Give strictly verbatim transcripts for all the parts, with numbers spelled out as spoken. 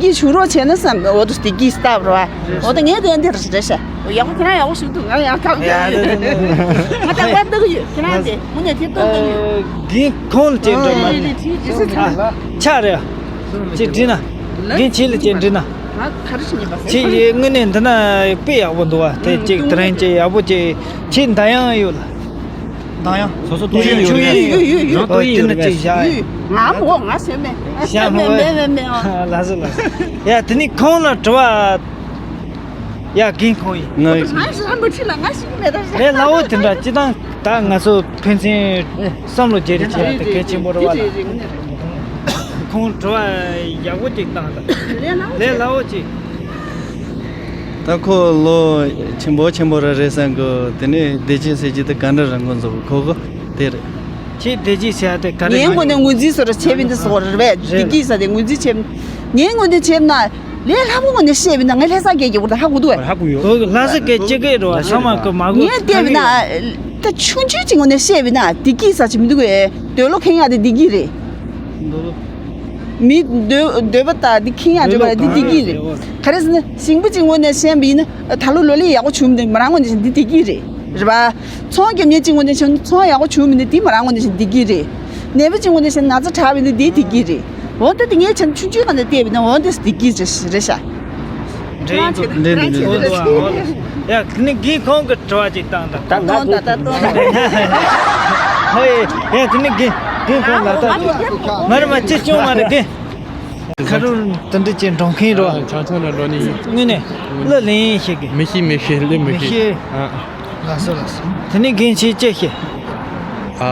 གིས་ཞུ་རོགས་བྱས་ན་བསམ། འོ་དུ་དེ་གིས་སྟབས་ར་བ། འོ་ད་ངས་དེ་འདི་རེད་ཤག་ཡག་པོ། ཁྱེད་རང་ཡག་པོ་ཞུ་འདུག་ང་ཡང་གང་ཡག་ཡོད། ང་ད་བར་འདུག་ཡོད། ཁྱེད་རང་དེ་མུ་ནས་དེ་གཏོང་གི་ཡོད། རྒན་ཁོང་ལ་ཅིག་འདྲི་ན། ཨ། ཆ་རེད། ཅིག་འདྲི་ན། རྒན་ཁྱེད་ལ་ཅིག་འདྲི་ན། ང་ག་རེ་ཞུ་ཉན་པ་ཟེར། ཁྱེད་ཡི་དངོས་གནས་འདི་ན་དཔེ་ཡག་པོ་འདུག་བ། དེ་ཅིག་དེ་རིང་ཅིག་ཡག་པོ་ཅིག་ཁྱེད་འདང་ཡང་ཡོད་ལ། འདང་ཡང་། སོ་སོ་ཏོག་དབྱིབས་ཡོད་རེད། ཡོད་ཡོད་ཡོད། ཨོ་དེ་ན་ཅིག་བཞག་ཡོད། ང་མོ་ང་སེམས་མེད། ང་སེམས་མེད་མེད་མེད་མེད། ཨོ། ལགས་སོ་ལགས་སོ། ཡ་དེ་ནི་ཁོང་ལ་དྲི་བ། ཡ་རྒན་ཁོང་ཡིན། ང་ཡིན། ང་ཞིག་ལ་མི་ཁྲིད་ལ། ང་ཞིག་མེད་ད། ལས་སླ་བོ་དེ་འདྲ་ཅི་དང་། ད་ང་ཚོ་ཕན་ཚུན་བསམ་བློ་བརྗེ་རེས་བྱེད་ཡ་དེ་གལ་ཆེན་པོ་རེད་བ་ལ། ཁོང་དྲི་བ་ཡག་པོ་ཅིག་བཏང་ད། ལས་སླ་བོ་ཅིག་ད་ཁོ་ལོ་ཆེན་པོ་ཆེན་པོ་ར་རེད་བསམ་གི། དེ་ནས་བདེ་སྐྱིད་ཟེར་གྱི་དེ་ག་འདྲ་རང་གི་འཛོག་གི་ཁོ་གི་དེ་རེད། ཁྱེད་བདེ་སྐྱིད་ཟེར་ཡ་དེ་ག་རེ་ངའི་ངོས་ནས་ངོས་འཛིན་བཟོ་འདྲ་བྱས་པ་འདི་བཟོ་རེད་པས། བདེ་སྐྱིད་ཟེར་དེ་ངོས་འཛིན་བྱས། ངའི་ངོས་ནས་བྱས་ན། ལས་སླ་པོ་ངོས་ནས་བཤད་པ་ན་ང་ལྷ་ས་སྐད་ཀྱི་བར་དུ་ཧ་གོ་འདུག་བས། ཧ་གོ་ཡོད། ལྷ་ས་སྐད་ཅི་སྐད་རེད་བ། ཚང་མ་གི་མ་གོ་ངས་བལྟས་པ་ན། ད་ཆུང་ཆུང་ཅིག་ངོས་ནས་བཤད་པ་ན་བདེ་སྐྱིད་ཟེར་གྱི་མི་འདུག་གས། འདོད་བློ་ཁེངས་ཡ་དེ་བདེ་སྐྱིད་རེད། མི་འདོད་འདོད་པ་དང་འདི་ཁེངས་ཡ་འདོད་པ་ར་འདི་བདེ་སྐྱིད་རེད། ག་རེ་ཟེར་ན་ཞིང་པ་གཅིག་ངོས་ནས་བཤད་པ་ཡིན་ན་ད་ལོ་ལོ་ལེགས་ཡག་པོ་བྱུང་མི་འདུག་མོ་རང་ངོས་ནས་བཤད་ན་འདི་བདེ་སྐྱིད་རེད། རེད་པ། ཚོང་རྒྱབ་མཁན་གཅིག་ངོས་ནས་བཤད་ན་ཚོང་ཡག་པོ་བྱུང་མི་འདུག་འདི་མོ་རང་ངོས་ནས་བཤད་ན་བདེ་སྐྱིད་རེད། ནད་པ་གཅིག་ངོས་ནས་བཤད་ན་ན་ཚ་དྲག་པ་ཡིན་ན་འདི་བདེ་སྐྱིད་རེད། འོ་ད་དེ་ངས་བྱས་ན་ཆུང་ཆུང་སྒང་ནས་བལྟས་པ་ན་འོ་འདི་བདེ་སྐྱིད་རེད་ཤག་འདྲ་ཡིན་འདུག་འདྲ་འདྲ་འདྲ་འདུག་ཡ་དེ་ནི་རྒན་ཁོང་གི་དྲི་བ་ཅིག་བཏང་དང་། ད་ད་ད་ད་ད། ཧོ་ཡ་དེ་ནི་རྒན་རྒན་ཁོང་ལ་ད་ང་རེ་མ་ཅི་བྱུང་མ་རེད་རྒན། ཁ་རུ་དེ་འདྲ་ཅན་འགྲོ་མཁན་རོ། ཆང་ཆང་ལ་འགྲོ་ནི་ཡིན། དངོས་གནས་གླུ་ལེན་ཤེས་གི། མི་ཤེས་མི་ཤེས་གླུ་མི་མི་ཤེས། ཤེས། ཨ། ལགས་སོ་ལགས་སོ། དེ་ནས་རྒན་ཁྱེད་ཅི་ཤེས། ཨ།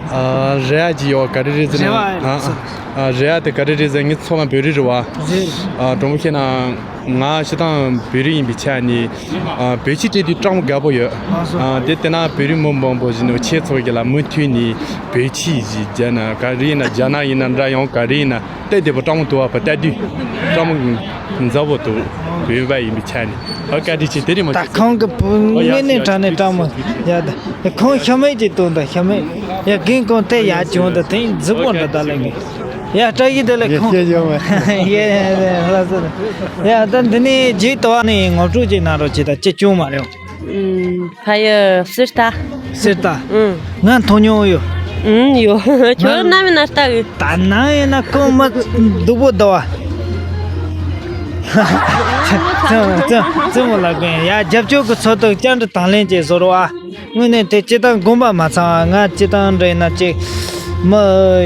ཨ། རེ་བ་ཅི་ཡོད་ག་རེ་རེད་ཟེར་ན། རེ་བ་ཨ། ལགས་སོ། ཨ། རེ་བ་དེ་ག་རེ་རེད་ཟེར། ངའི་ཚོ་ལ་བོད་རིགས་རེད་བ། རེད། ཨ། དྲང་པོ་བཤད་ན། ང་སྤྱིར་བཏང་བོད་རིགས་ཡིན་པའི་ཆ་ནས། ཨ། བོད་ཆས་སྤྲས་དུས་སྤྲང་པོ་དགའ་པོ་ཡོད། ལགས་སོ། ཨ། དེ་བལྟས་ན་བོད་རིགས་མི་མང་པོ་ཞིག་ནས་ཁྱེད་ཚོ་གི་ལ་མུ་མཐུད་ནས་བོད་ཆས་ཞིག་རྒྱ་ན་ག་རེ་ཡིན་ན། རྒྱ་ནག་ཡིན་ན་འདྲ། ཡང་ག་རེ་ཡིན་ན། ལྟ་བདེ་པོ་སྤྲང་པོ་འདུག་བ། བལྟ་དུས་སྤྲང་པོ་མཛའ་བོ་འདུག་བོད་པ་ཡིན་པའི་ཆ་ནས། ཨ། བཀའ་དྲིན་ཆེ། དེ་རིང་མ་ད་ཁོང་གི་བུ་ཨོ་ཡ་དངོས་གནས་དྲང་ནས་སྤྲང་མོ་ཡ་ད། ཁོང་ཤ་མེད་ཀྱི་དོན་དུ་ཤ་མེད། ཡ་རྒན་ཁོང་དེ་ཡ་བྱུང་ད་དེང་རྫི་པོ་འདྲ་ད་ལེ་གི། ཡ་བཀྲ་ཤིས་བདེ་ལེགས་ཁོང་། ཡ་ཡ་ཡ་ལ་ས། ཡ་ད་འདི་ནས་རྗེས་ཏོ་ནས་ངོ་སྤྲོད་ཅིག་གནང་རོགས་བྱེད་ད། ཅི་བྱུང་མ་རེད། ཕ་ཡུལ་གསེར་རྟ། གསེར་རྟ། ཨུ། ང་མཐོང་མྱོང་ཡོད། ཨུ་ཡོད། ཁྱོད་ནམ་ཡིན་ན་ལྟ་གི། ད་ནམ་ཡིན་ན་ཁོང་མ་སྡུག་པོ་འདུག་བ། ཙི་ཙི་ཙི་མོ་ལགས་ཀུན་ཡ་རྒྱབ་སྐྱོར་གི་ཚོད་དུ་བཅར་འདྲི་དང་ལེན་བྱེད་བཟོ་རོགས་ཨ། དངོས་གནས་དེ་སྤྱི་བཏང་དགོངས་པ་མ་ཚང་བ། ང་སྤྱི་བཏང་འདྲ་ཡིན་ན་ཅིག་མི་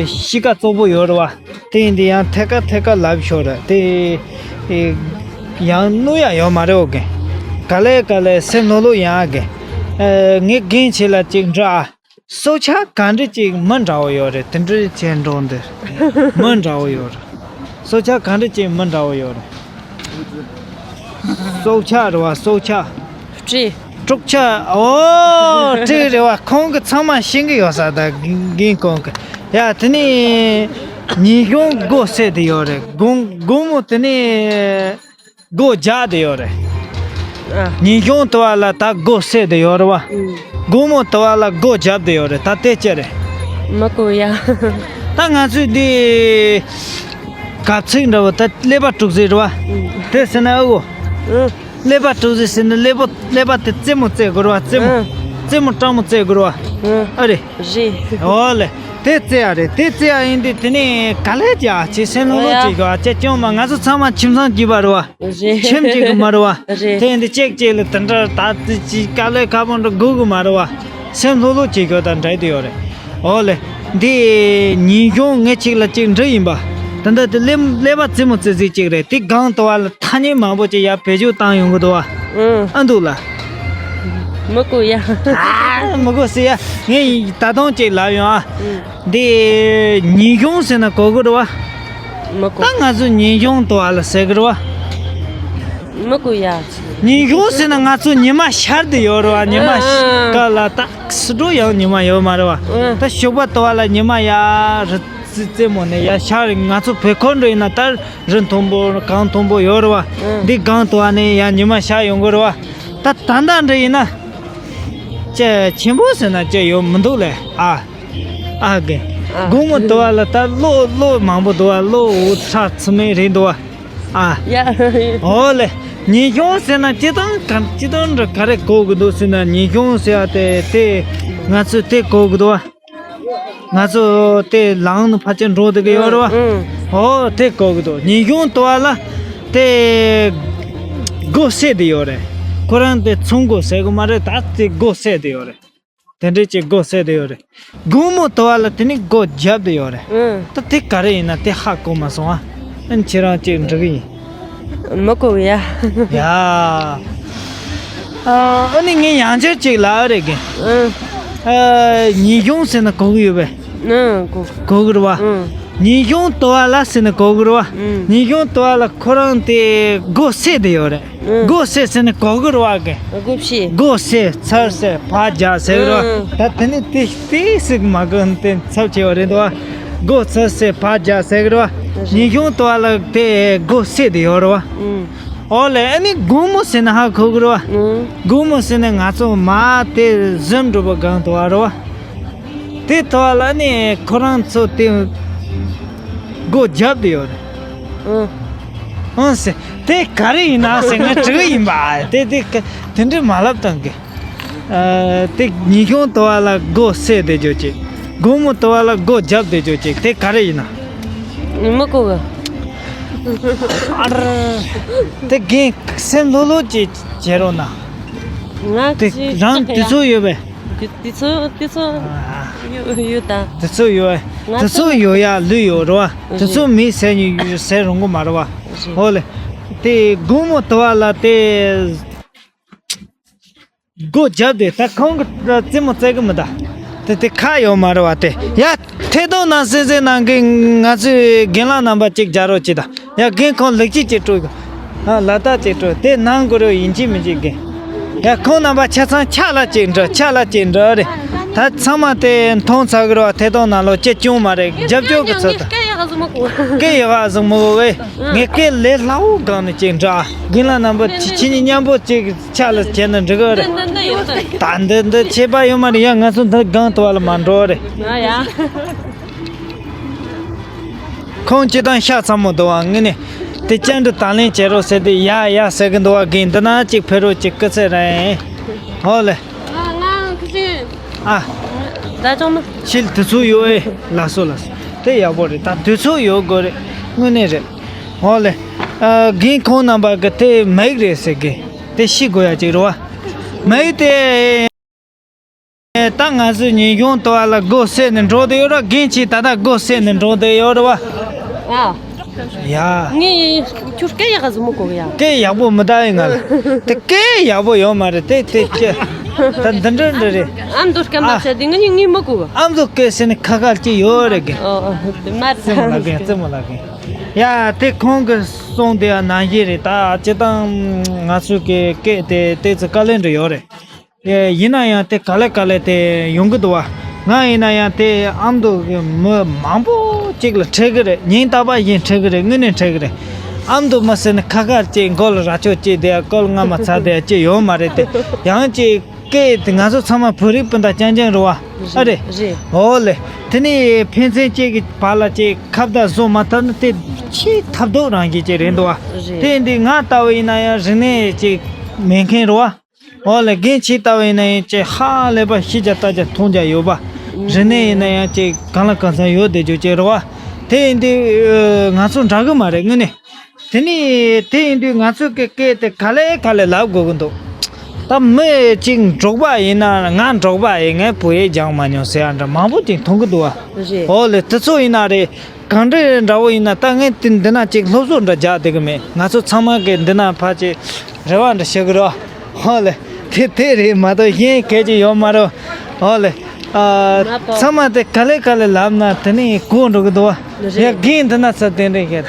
གཤིས་ཀ་བཙོག་པོ་ཡོད་རེད་བ། དེ་ཡིན་དུས་ཡང་ཐད་ཀ་ཐད་ཀ་ལབ་ཤོར་རེད་དེ། ཡང་གནོད་ཡ་ཡོད་མ་རེད་འོ་རྒན། ག་ལེ་ག་ལེ་སེམས་ལྷོད་ལྷོད་ཡང་རྒན། ངས་རྒན་ཁྱེད་ལ་ཅིག་འདྲི་ཨ། སྲོག་ཆགས་ག་འདྲ་ཅིག་མི་འདྲ་བོ་ཡོད་རེད། དེ་འདྲ་བྱས་འགྲོ་འདིར་མི་འདྲ་བོ་ཡོད་རེད། སྲོག་ཆགས་ག་འདྲ་ཅིག་མི་འདྲ་བོ་ཡོད་རེད། སྲོག་ཆགས་རེད་བ། སྲོག་ཆགས། སྤྲེའུ། སྲོག་ཆགས། ཨོ་སྤྲེའུ་རེད་བ། ཁོང་གི་ཚང་མ་ཤེས་གི་ཡོད་ས། ད་རྒན་ཁོང་གི། ཡ་དེ་ནས་ཉིན་གུང་སྒོ་ཟེར་དེ་ཡོད་རེད། དགོང་དགོང་མོ་དེ་ནས། སྒོ་རྒྱག་དེ་ཡོད་རེད། ཨ། ཉིན་གུང་དུ་བ་ལ་ད་སྒོ་ཟེར་དེ་ཡོད་རེད་བ། ཨུ། དགོང་མོ་དུ་བ་ལ་སྒོ་རྒྱབ་དེ་ཡོད་རེད། ད་དེ་ཅི་རེད། མི་གོ་ཡ། ད་ང་ཚོས་འདི་གབ་ཚིག་འདྲ་བོ་ད་ཀླད་པ་དཀྲུགས་ཟེར་རེད་བ། ཨུ། དེ་ཟེར་ན་ཨ་གོ། ཨུ། ཀླད་པ་དཀྲུགས་ཟེར་ཟེར་ན་ཀླད་པ་ཀླད་པ་དེ་རྩེད་མོ་རྩེ་དགོས་རེད་བ། རྩེད་མོ། ཨུ། རྩེད་མོ་སྤྲང་མོ་རྩེ་དགོས་རེད་བ། ཨུ། ཨ་རེད། རེད། ཨོ་ལེ། དེ་རྩེ་ཡ་རེད། དེ་རྩེ་ཡ་ཡིན་དུས་དེ་ནས་ག་ལེ་ཅི་ཨ་ཅེ་སེམས་ལྷོད་ལྷོད་ཨོ་ཡ། ཅིག་གོ་ཨ་ཅེ་ཅུང་མ་ང་ཚོ་ཚང་མ་ཁྱིམ་ཚང་གཅིག་པ་རེད་བ། རེད། ཁྱིམ་གཅིག་གི་མ་རེད་བ། རེད། དེ་ཡིན་དུས་གཅིག་གཅིག་ལ་དེ་འདྲ་ད་དེ་ཅི་ག་ལེ་ཁ་པོ་འདྲ་དགོས་གི་མ་རེད་བ། སེམས་ལྷོད་ལྷོད་ཅིག་གོ་ད་འདྲ་དེ་ཡོད་རེད། ཨོ་ལེ། འདི་ཉིན་གུང་ངེད་ཅིག་ལ་ཅིག་འདྲི་ཡིན་པ། ད་ལྟ་དེ་ཀླད་ཀླད་པ་རྩེད་མོ་རྩེ་རྩེ་ཅིག་རེད། དེ་སྒང་དུ་བ་ལ་ཐ་སྙད་མང་པོ་ཅིག་ཡར་བེད་སྤྱོད་བཏང་ཡོང་གི་འདུག་བ། ཨུ། ཨ་འདུག་ལ། མི་གོ་ཡ། ཨ། མི་གོ་ཟེར་ཡ། ངས་ད་དུང་ཅིག་ལབ་ཡོང་ཨ། ཨུ། འདི་ཉིན་གུང་ཟེར་ན་གོ་གི་རེད་བ། མི་གོ། ད་ང་ཚོ་ཉིན་གུང་དུ་བ་ལ་ཟེར་གི་རེད་བ། མི་གོ་ཡ། ཉིན་གུང་ཟེར་ན་ང་ཚོ་ཉི་མ་ཤར་དེ་ཡོད་རེད་བ། ཉི་མ་ཨུ། ཤར་ལ་ད་སི་འགྲོ་ཡང་ཉི་མ་ཡོད་མ་རེད་བ། ཨུ། ད་ཞོགས་པ་དུ་བ་ལ་ཉི་མ་ཡར་རི་རྩེ་རྩེ་མོ་ནས་ཡར་ཤར། ང་ཚོ་བོད་ཁུལ་འདྲ་ཡིན་ན་ད་རི་མཐོན་པོ་གངས་མཐོན་པོ་ཡོད་རེད་བ། ཨུ། འདི་སྒང་དུ་བ་ནས་ཡར་ཉི་མ་ཤར་ཡོང་གི་རེད་བ། ད་ད་ལྟ་འདྲ་ཡིན་ན། ཅེ་ཆེན་པོ་ཟེར་ན་ཅེ་ཡོད་མི་འདུག་ལེ། ཨ། ཨ་གི། ཨ། དགོང་མོ་དུ་བ་ལ་ད་གློག་གློག་མང་པོ་འདུག་བ། གློག་འུ་ཚ་ཚི་མེད་རེད་འདུག་བ། ཨ། ཡ། ཨོ་ལེ། ཉིན་གུང་ཟེར་ན་སྤྱི་བཏང་ག་སྤྱི་བཏང་འདྲ་ག་རེ་གོ་གི་འདུག་ཟེར་ན། ཉིན་གུང་ཟེར་བ་དེ་དེ་ང་ཚོས་དེ་གོ་གི་འདུག་བ། ང་ཚོ་དེ་ལངས་ནས་ཕར་ཚུར་འགྲོ་བསྡད་ཀྱི་ཡོད་རེད་བ། ཨང་། ཨོ་དེ་གོ་གི་འདུག་ཉིན་གུང་དུ་བ་ལ་དེ་སྒོ་ཟེར་བསྡད་ཡོད་རེད། ཁོ་རང་དེ་ཚོང་སྒོ་ཟེར་གི་མ་རེད། ད་དེ་སྒོ་ཟེར་བསྡད་ཡོད་རེད། དེ་འདྲའི་ཅིག་སྒོ་ཟེར་བསྡད་ཡོད་རེད། དགོང་མོ་དུ་བ་ལ་དེ་ནི་སྒོ་བརྒྱབ་བསྡད་ཡོད་རེད། ཨང་། ད་དེ་ག་རེ་ཡིན་ན་དེ་ཧ་གོ་མ་སོང་ཨ། ཨ་ནི་ཁྱེད་རང་ཅིག་འདྲི་གི་ཡིན། མི་གོ་གི་ཡ། ཡ། ཨ། ཨ་ནི་ངས་ཡང་བསྐྱར་ཅིག་ལབ་རེད་གི། ཨང་། ཨ། ཉིན་གུང་ཟེར་ན་གོ་གི་ཡོད་པས། ཨང་། གོ། གོ་གི་རེད་བ། ཨང་། ཉིན་གུང་དུ་བ་ལ་ཟེར་ན་གོ་གི་རེད་བ། ཨང་། ཉིན་གུང་དུ་བ་ལ་ཁོ་རང་དེ་སྒོ་ཟེར་བསྡད་ཡོད་རེད། ཨང་། སྒོ་ཟེར་ཟེར་ནས་གོ་གི་རེད་བ་གི། སྒོ་ཕྱེ། སྒོ་ཟེར་ཚར་ཟེར་ཕར་རྒྱག་ཟེར་གི་རེད་བ། ཨང་། ད་དེ་ནི་དེ་དེ་ཟིག་མ་གོ་ནི་དེ་ཚབས་ཆེ་བ་རེད་འདུག་བ། སྒོ་ཚར་ཟེར་ཕར་རྒྱག་ཟེར་གི་རེད་བ། ཨང་། ཉིན་གུང་དུ་བ་ལ་དེ་སྒོ་ཟེར་བསྡད་ཡོད་རེད་བ། ཨང་། ཨོ་ལེ། ཨ་ནི་དགོང་མོ་ཟེར་ན་ཧ་གོ་གི་རེད་བ། ཨང་། དགོང་མོ་ཟེར་ན་ང་ཚོ་མ་དེ་གཟིམ་འགྲོ་བ་སྒང་དུ་བ་རེད་བ། དེ་དུ་བ་ལ་ནི་ཁོ་རང་ཚོ་དེ་སྒོ་བརྒྱབ་བསྡད་ཡོད་རེད། ཨང་། ཨང་ཟེར། དེ་ག་རེ་ཡིན་ན་ཟེར་ངས་དྲི་གི་ཡིན་པ། དེ་དེ་ག་དེ་འདྲ་མ་ལབ་དང་གི། ཨ། དེ་ཉིན་གུང་དུ་བ་ལ་སྒོ་ཟེར་བསྡད་རྒྱུ་ཅིག་དགོང་མོ་དུ་བ་ལ་སྒོ་བརྒྱབ་བསྡད་རྒྱུ་ཅིག་དེ་ག་རེ་ཡིན་ན། མི་གོ་གི། ཨ་ར། དེ་རྒན་སེམས་ལྷོད་ལྷོད་ཅིག་བྱེད་རོགས་གནང་། ང་དེ་ཅི་རང་དུས་ཚོད་ཡོད་པས། དུས་ཚོད་དུས་ཚོད་ཨ། ཡོད་ཡོད་ད། དུས་ཚོད་ཡོད། ང་དུས་ཚོད་ཡོད་ཡ་ལུས་ཡོད་རེད་བ། དུས་ཚོད་མེད་ཟེར་ནས་ཟེར་རུང་གི་མ་རེད་བ། རེད། ཨོ་ལེ། དེ་དགོང་མོ་དུ་བ་ལ་དེ་སྒོ་བརྒྱབ་སྟེ་ད་ཁོང་གི་རྩེད་མོ་རྩེ་གི་མི་ད། དེ་དེ་ཁ་ཡོད་མ་རེད་བ་དེ། ཡ། ཐད་གཏོང་ནང་གསན་གཟིགས་གནང་མཁན་ང་ཚོའི་རྒན་ལགས་རྣམ་པ་གཅིག་རྒྱག་རོགས་གྱིས་དང་། ཡ། རྒན་ཁོང་ལེགས་སྐྱེས་ཅིག་སྤྲོད་དགོས། ཨ། ལ་དྭགས་ཅིག་སྤྲོད་དེ་གནང་དགོས་རེད། ཡིན་གཅིག་མིན་གཅིག་རྒན། ཡ། ཁོང་རྣམ་པ་ཆ་ཚང་ཕྱག་ལ་གཅིག་འགྲོ། ཕྱག་ལ་གཅིག་འགྲོ་རེད། ད་ཚང་མ་དེ་མཐོང་ཚར་གི་རེད་བ། ཐད་གཏོང་ནང་ལོགས་ཅི་བྱུང་མ་རེད། རྒྱབ་སྐྱོར་གི་ཚོད་དང་། སྐད་ཡག་ཟིག་མི་གོ་གི། སྐད་ཡག་ཟིག་མི་གོ་གི། ངས་སྐད་ལས་སླ་བོ་སྒང་ནས་གཅིག་འགྲོ་ཨ། རྒན་ལགས་རྣམ་པ་ཁྱེད་གཉིས་མཉམ་པོ་གཅིག་ཕྱག་ལ་བྱས་ན་འགྲིག་གི་རེད། ད་འདི་འདི་ཁྱད་པར་ཡོད་མ་རེད། ཡ། ང་ཚོ་འདི་སྒང་དུ་བ་ལ་མ་འགྲོ་རེད། ཨ་ཡ། ཁོང་སྤྱིར་བཏང་ཤ་ཚ་མོ་འདུག་བ། ངས་ནི་དེ་བཅར་འདྲི་དང་ལེན་བྱེད་རོགས་ཟེར་དུས་ཡ་ཡ་ཟེར་གི་འདུག་བ། རྒན་འདི་ན་གཅིག་ཕེབས་རོགས་གྱིས། སྐུ་ཚེ་རིང་། ཨོ་ལེ། ང་ང་ཁུ་ཆུན། ཨ། ད་ཅོང་ན། ཕྱིར་དུས་ཚོད་ཡོད་ཨེ། ལགས་སོ་ལགས་སོ། དེ་ཡག་པོ་རེད། ད་དུས་ཚོད་ཡོད་དགོས་རེད། དངོས་གནས་རེད། ཨོ་ལེ། ཨ། རྒན་ཁོང་རྣམ་པ་གི་དེ་མིག་རེད་ཟེར་གི། དེ་ཤེས་དགོས་ཡ་ཅིག་རེད་བ། མིག་དེ། ད་ང་ཚོས་ཉིན་གུང་དུ་བ་ལ་སྒོ་ཟེར་ནས་འགྲོ་དུ་ཡོད་ར། རྒན་གྱིས་ད་ལྟ་སྒོ་ཟེར་ནས་འགྲོ་དུ་ཡོད་ར་བ། ཨ། ཡ། ངས་ཁྱོད་སྐད་ཡག་ག་ཟིག་མི་གོ་གི་ཡ། སྐད་ཡག་པོ་མི་ད་ཡིན་ང་ལ། དེ་སྐད་ཡག་པོ་ཡོད་མ་རེད། དེ་དེ་ཅི། ད་འདི་འདྲ་འདྲ་རེད། ཨ་མདོ་སྐད་མ་བཤད་དེ་ངས་ངས་མི་གོ་གི། ཨ་མདོ་སྐད་ཟེར་ནས་ཁ་ཁ་ཅི་ཡོད་རེད་གི། ཨོ་ཨོ་དེ་མ་རེད། རྩེད་མོ་ལ་གི། རྩེད་མོ་ལ་གི། ཡ། དེ་ཁོང་གི་གསུང་དེ་ཡང་ནང་བཞིན་རེད། ད་སྤྱིར་བཏང་ང་ཚོའི་གི་སྐད་དེ་ཏོག་ཙམ་དཀའ་ལས་འདྲ་ཡོད་རེད། ཡིན་ན་ཡང་དེ་ག་ལེ་ག་ལེ་དེ་ཡོང་གི་འདུག་བ། ང་ཡིན་ན་ཡང་དེ་ཨ་མདོ་གི་མི་མང་པོ་ཅིག་ལ་འཕྲད་གི་རེད། ཉིན་རྟག་པར་བཞིན་འཕྲད་གི་རེད། དངོས་གནས་འཕྲད་གི་རེད། ཨ་མདོ་མི་ཟེར་ནས་ཁ་ཁ་ཅིག་མགོ་ལ་རྭ་ཅོ་ཅིག་དེ་ཡ་སྐོར་ལྔ་མ་ཚར་དེ་ཡ་ཅིག་ཡོད་མ་རེད་དེ། ཡང་ཅིག་སྐད་དེ་ང་ཚོ་ཚང་མ་བོད་རིགས་སྤུན་ཟླ་རྐྱང་རྐྱང་རེད་བ། ཨ་རེད། རེད། ཨོ་ལེ། དེ་ནས་ཕན་ཚུན་གཅིག་གི་བར་ལ་ཅིག་ཁ་བརྡ་བཟོ་མ་ཐུབ་ན་དེ་ཆེས་ཐབས་སྡུག་རང་བཞིན་ཅིག་རེད་འདུག་བ། རེད། དེ་འདི་ང་ལྟ་བུ་ཡིན་ན་ཡང་རིག་གནས་ཅིག་མེད་མཁན་རེད་བ། འོ་ལེ། རྒན་ཁྱེད་ལྟ་བུ་ཡིན་ན་ཡང་ཅིག་ཧ་ལས་པ་ཤེས་རྒྱ་ལྟ་རྒྱ་མཐོང་རྒྱ་ཡོད་པ། རིག་གནས་ཡིན་ན་ཡང་ཅིག་གང་ལ་གང་འཚམ་ཡོད་བསྡད་རྒྱུ་ཅིག་རེད་བ། དེ་ཡིན་དུས་ང་ཚོ་འདྲ་གི་མ་རེད་དངོས་གནས། དེ་ནས་དེ་ཡིན་དུས་ང་ཚོ་གི་སྐད་དེ་ག་ལེ་ག་ལེ་ལབ་དགོས་ཀྱི་འདུག་ད་མི་ཅིག་འབྲོག་པ་ཡིན་ན། ང་འབྲོག་པ་ཡིན། ངས་བོད་ཡིག་སྦྱང་མ་མྱོང་ཟེར་ཡ་འདྲ་མང་པོ་ཅིག་མཐོང་གི་འདུག་བ། རེད། འོ་ལེ། དེ་ཚོ་ཡིན་ན་རེད། གང་འདྲ་འདྲ་བོ་ཡིན་ན་ད་ངས་དེ་འདི་ན་ཅིག་སློབ་གསོ་འདྲ་རྒྱག་བསྡད་གི་མེད། ང་ཚོ་ཚང་མ་གིས་འདི་ན་ཕར་ཅིག་རེ་བ་འདྲ་བྱེད་གི་རེད། ཧོ་ལེ། དེ་དེ་རེད་མ་གཏོགས་གཞན་སྐད་ཅིག་ཡོད་མ་རེད། ཧོ་ལེ། ཨ། མ་གཏོགས། ཚང་མ་དེ་ག་ལེ་ག་ལེ་ལབ་ན་དེ་ནས་གོ་འགྲོ་གི་འདུག་བ། རེད། ཡ། རྒན་འདི་ན་ཚ་དེ་འདྲ་ཡོད།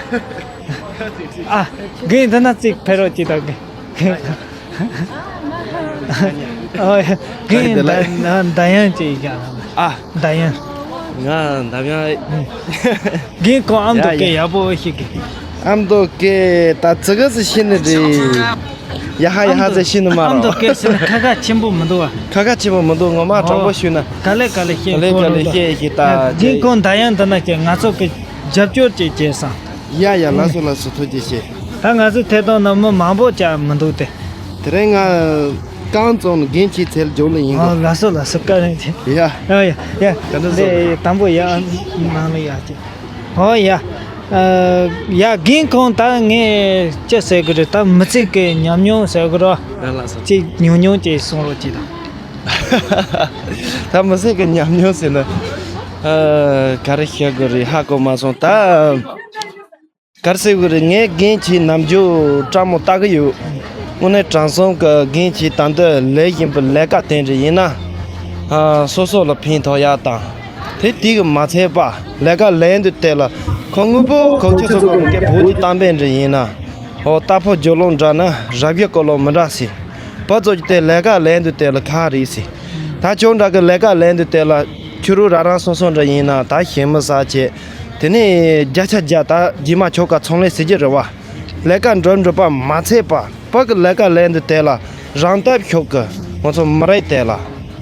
ཨ། རྒན་འདི་ན་ཅིག་ཕེབས་རོགས་གྱིས་དང་གི། ཨོ་ཡ། རྒན་ད་ཡང་ཅིག་ཡ། ཨ། ད་ཡང་། ང་ད་ཡང་། རྒན་ཁོང་ཨ་མདོ་སྐད་ཡག་པོ་ཤེས་གི། ཨ་མདོ་སྐད་ད་ཙི་ག་ཙི་ཤེས་ནི་རེད། ཡ་ཧ་ཡ་ཧ་ཟེར་ཤེས་ནི་མ་ཨ་མདོ་རོ། སྐད་ཟེར་ན་ཁ་ཁ་ཆེན་པོ་མི་འདུག་བ། ཁ་ཁ་ཆེན་པོ་མི་འདུག་ངོ་མ་དྲང་པོ་ཞུས་ན། ག་ལེ་ག་ལེ་བཤད་ག་ལེ་ག་ལེ་བཤད་ཤེས་ད། རྒན་ཁོང་ད་ཡང་འདི་ན་ཁྱེད་ང་ཚོ་གི་རྒྱབ་སྐྱོར་ཅིག་བྱས་སམ། ཡ་ཡ་ལགས་སོ་ལགས་སོ་ཐུགས་རྗེ་ཆེ། ད་ང་ཚོ་ཐད་གཏོང་ནང་མི་མང་པོ་ཅག་མི་འདུག་སྟེ། དེ་རིང་ང་རྐང་བཙོང་རྒན་ཆེ་ཚེ་ལ་འཇོག་ལ་ཡིན་གོ། ཨ་ལགས་སོ་ལགས་སོ་བཀའ་དྲིན་ཆེ། ཡ། ཨ་ཡ་ཡ། ག་འདྲ་སོང་། དེ་དང་པོ་ཡ་ནང་ལ་ཡ་ཅིག་ཨོ་ཡ། ཨ་ཡ་རྒན་ཁོང་ད་ངས་ཅི་ཟེར་གི་རེད། ད་མི་ཚེ་གི་ཉམས་མྱོང་ཟེར་གི་རོ། ཡ་ལགས་སོ། ཅིག་ཉུང་ཉུང་ཅིག་གསུང་རོགས་ཅིག་དང་། ད་མི་ཚེ་གི་ཉམས་མྱོང་ཟེར་ན། ཨ་ག་རེ་བཤད་དགོས་རེད་ཧ་གོ་མ་སོང་ད། ག་རེ་ཟེར་དགོས་རེད། ངས་རྒན་ཁྱེད་ནམ་རྒྱུན་སྤྲང་མོ་ལྟ་གི་ཡོད། དངོས་གནས་དྲང་གསུམ་གི་རྒན་ཁྱེད་ད་འདི་ལས་བཞིན་པའི་ལས་ཀ་དེ་འདྲ་ཡིན་ན། ཨ་སོ་སོ་ལ་ཕན་ཐོགས་ཡག་དང་། དེ་དེ་གི་མ་ཚད་པ་ལས་ཀ་ལས་འདི་དེ་ལ་ཁོ་དངོས་པོ་ཁོ་ཁྱེད་ཚོ་གི་སྐད་བོད་ཀྱི་གཏམ་དཔེ་འདྲ་ཡིན་ན། ཨོ་རྟ་ཕོ་རྒྱུ་ལོང་འདྲ་ན་རབ་བྱུང་ཀོ་ལོ་མི་འདྲ་ཟེར། བུ་ཚོ་གི་དེ་ལས་ཀ་ལས་འདི་དེ་ལ་ཁག་རེད་ཟེར། ད་ཁྱོད་འདྲ་གི་ལས་ཀ་ལས་འདི་དེ་ལ་ཁྱོད་རང་རང་སོ་སོ་འདྲ་ཡིན་ན་ད་ཞེ་མི་ཟ་བྱེད། དེ་ནས་བརྒྱ་ཆ་བརྒྱ་ད་རྗེས་མ་ཁྱོད་ཀ་ཚོང་ལས་ཟེར་གྱི་རེད་བ། ལས་ཀ་འགྲུབ་འགྲུབ་པ་མ་ཚད་པ་བུ་གི་ལས་ཀ་ལས་འདི་དེ་ལ་རང་སྟོབས་ཤུགས་ཀྱིས་ང་ཚོ་མི་རིགས་དེ་ལ་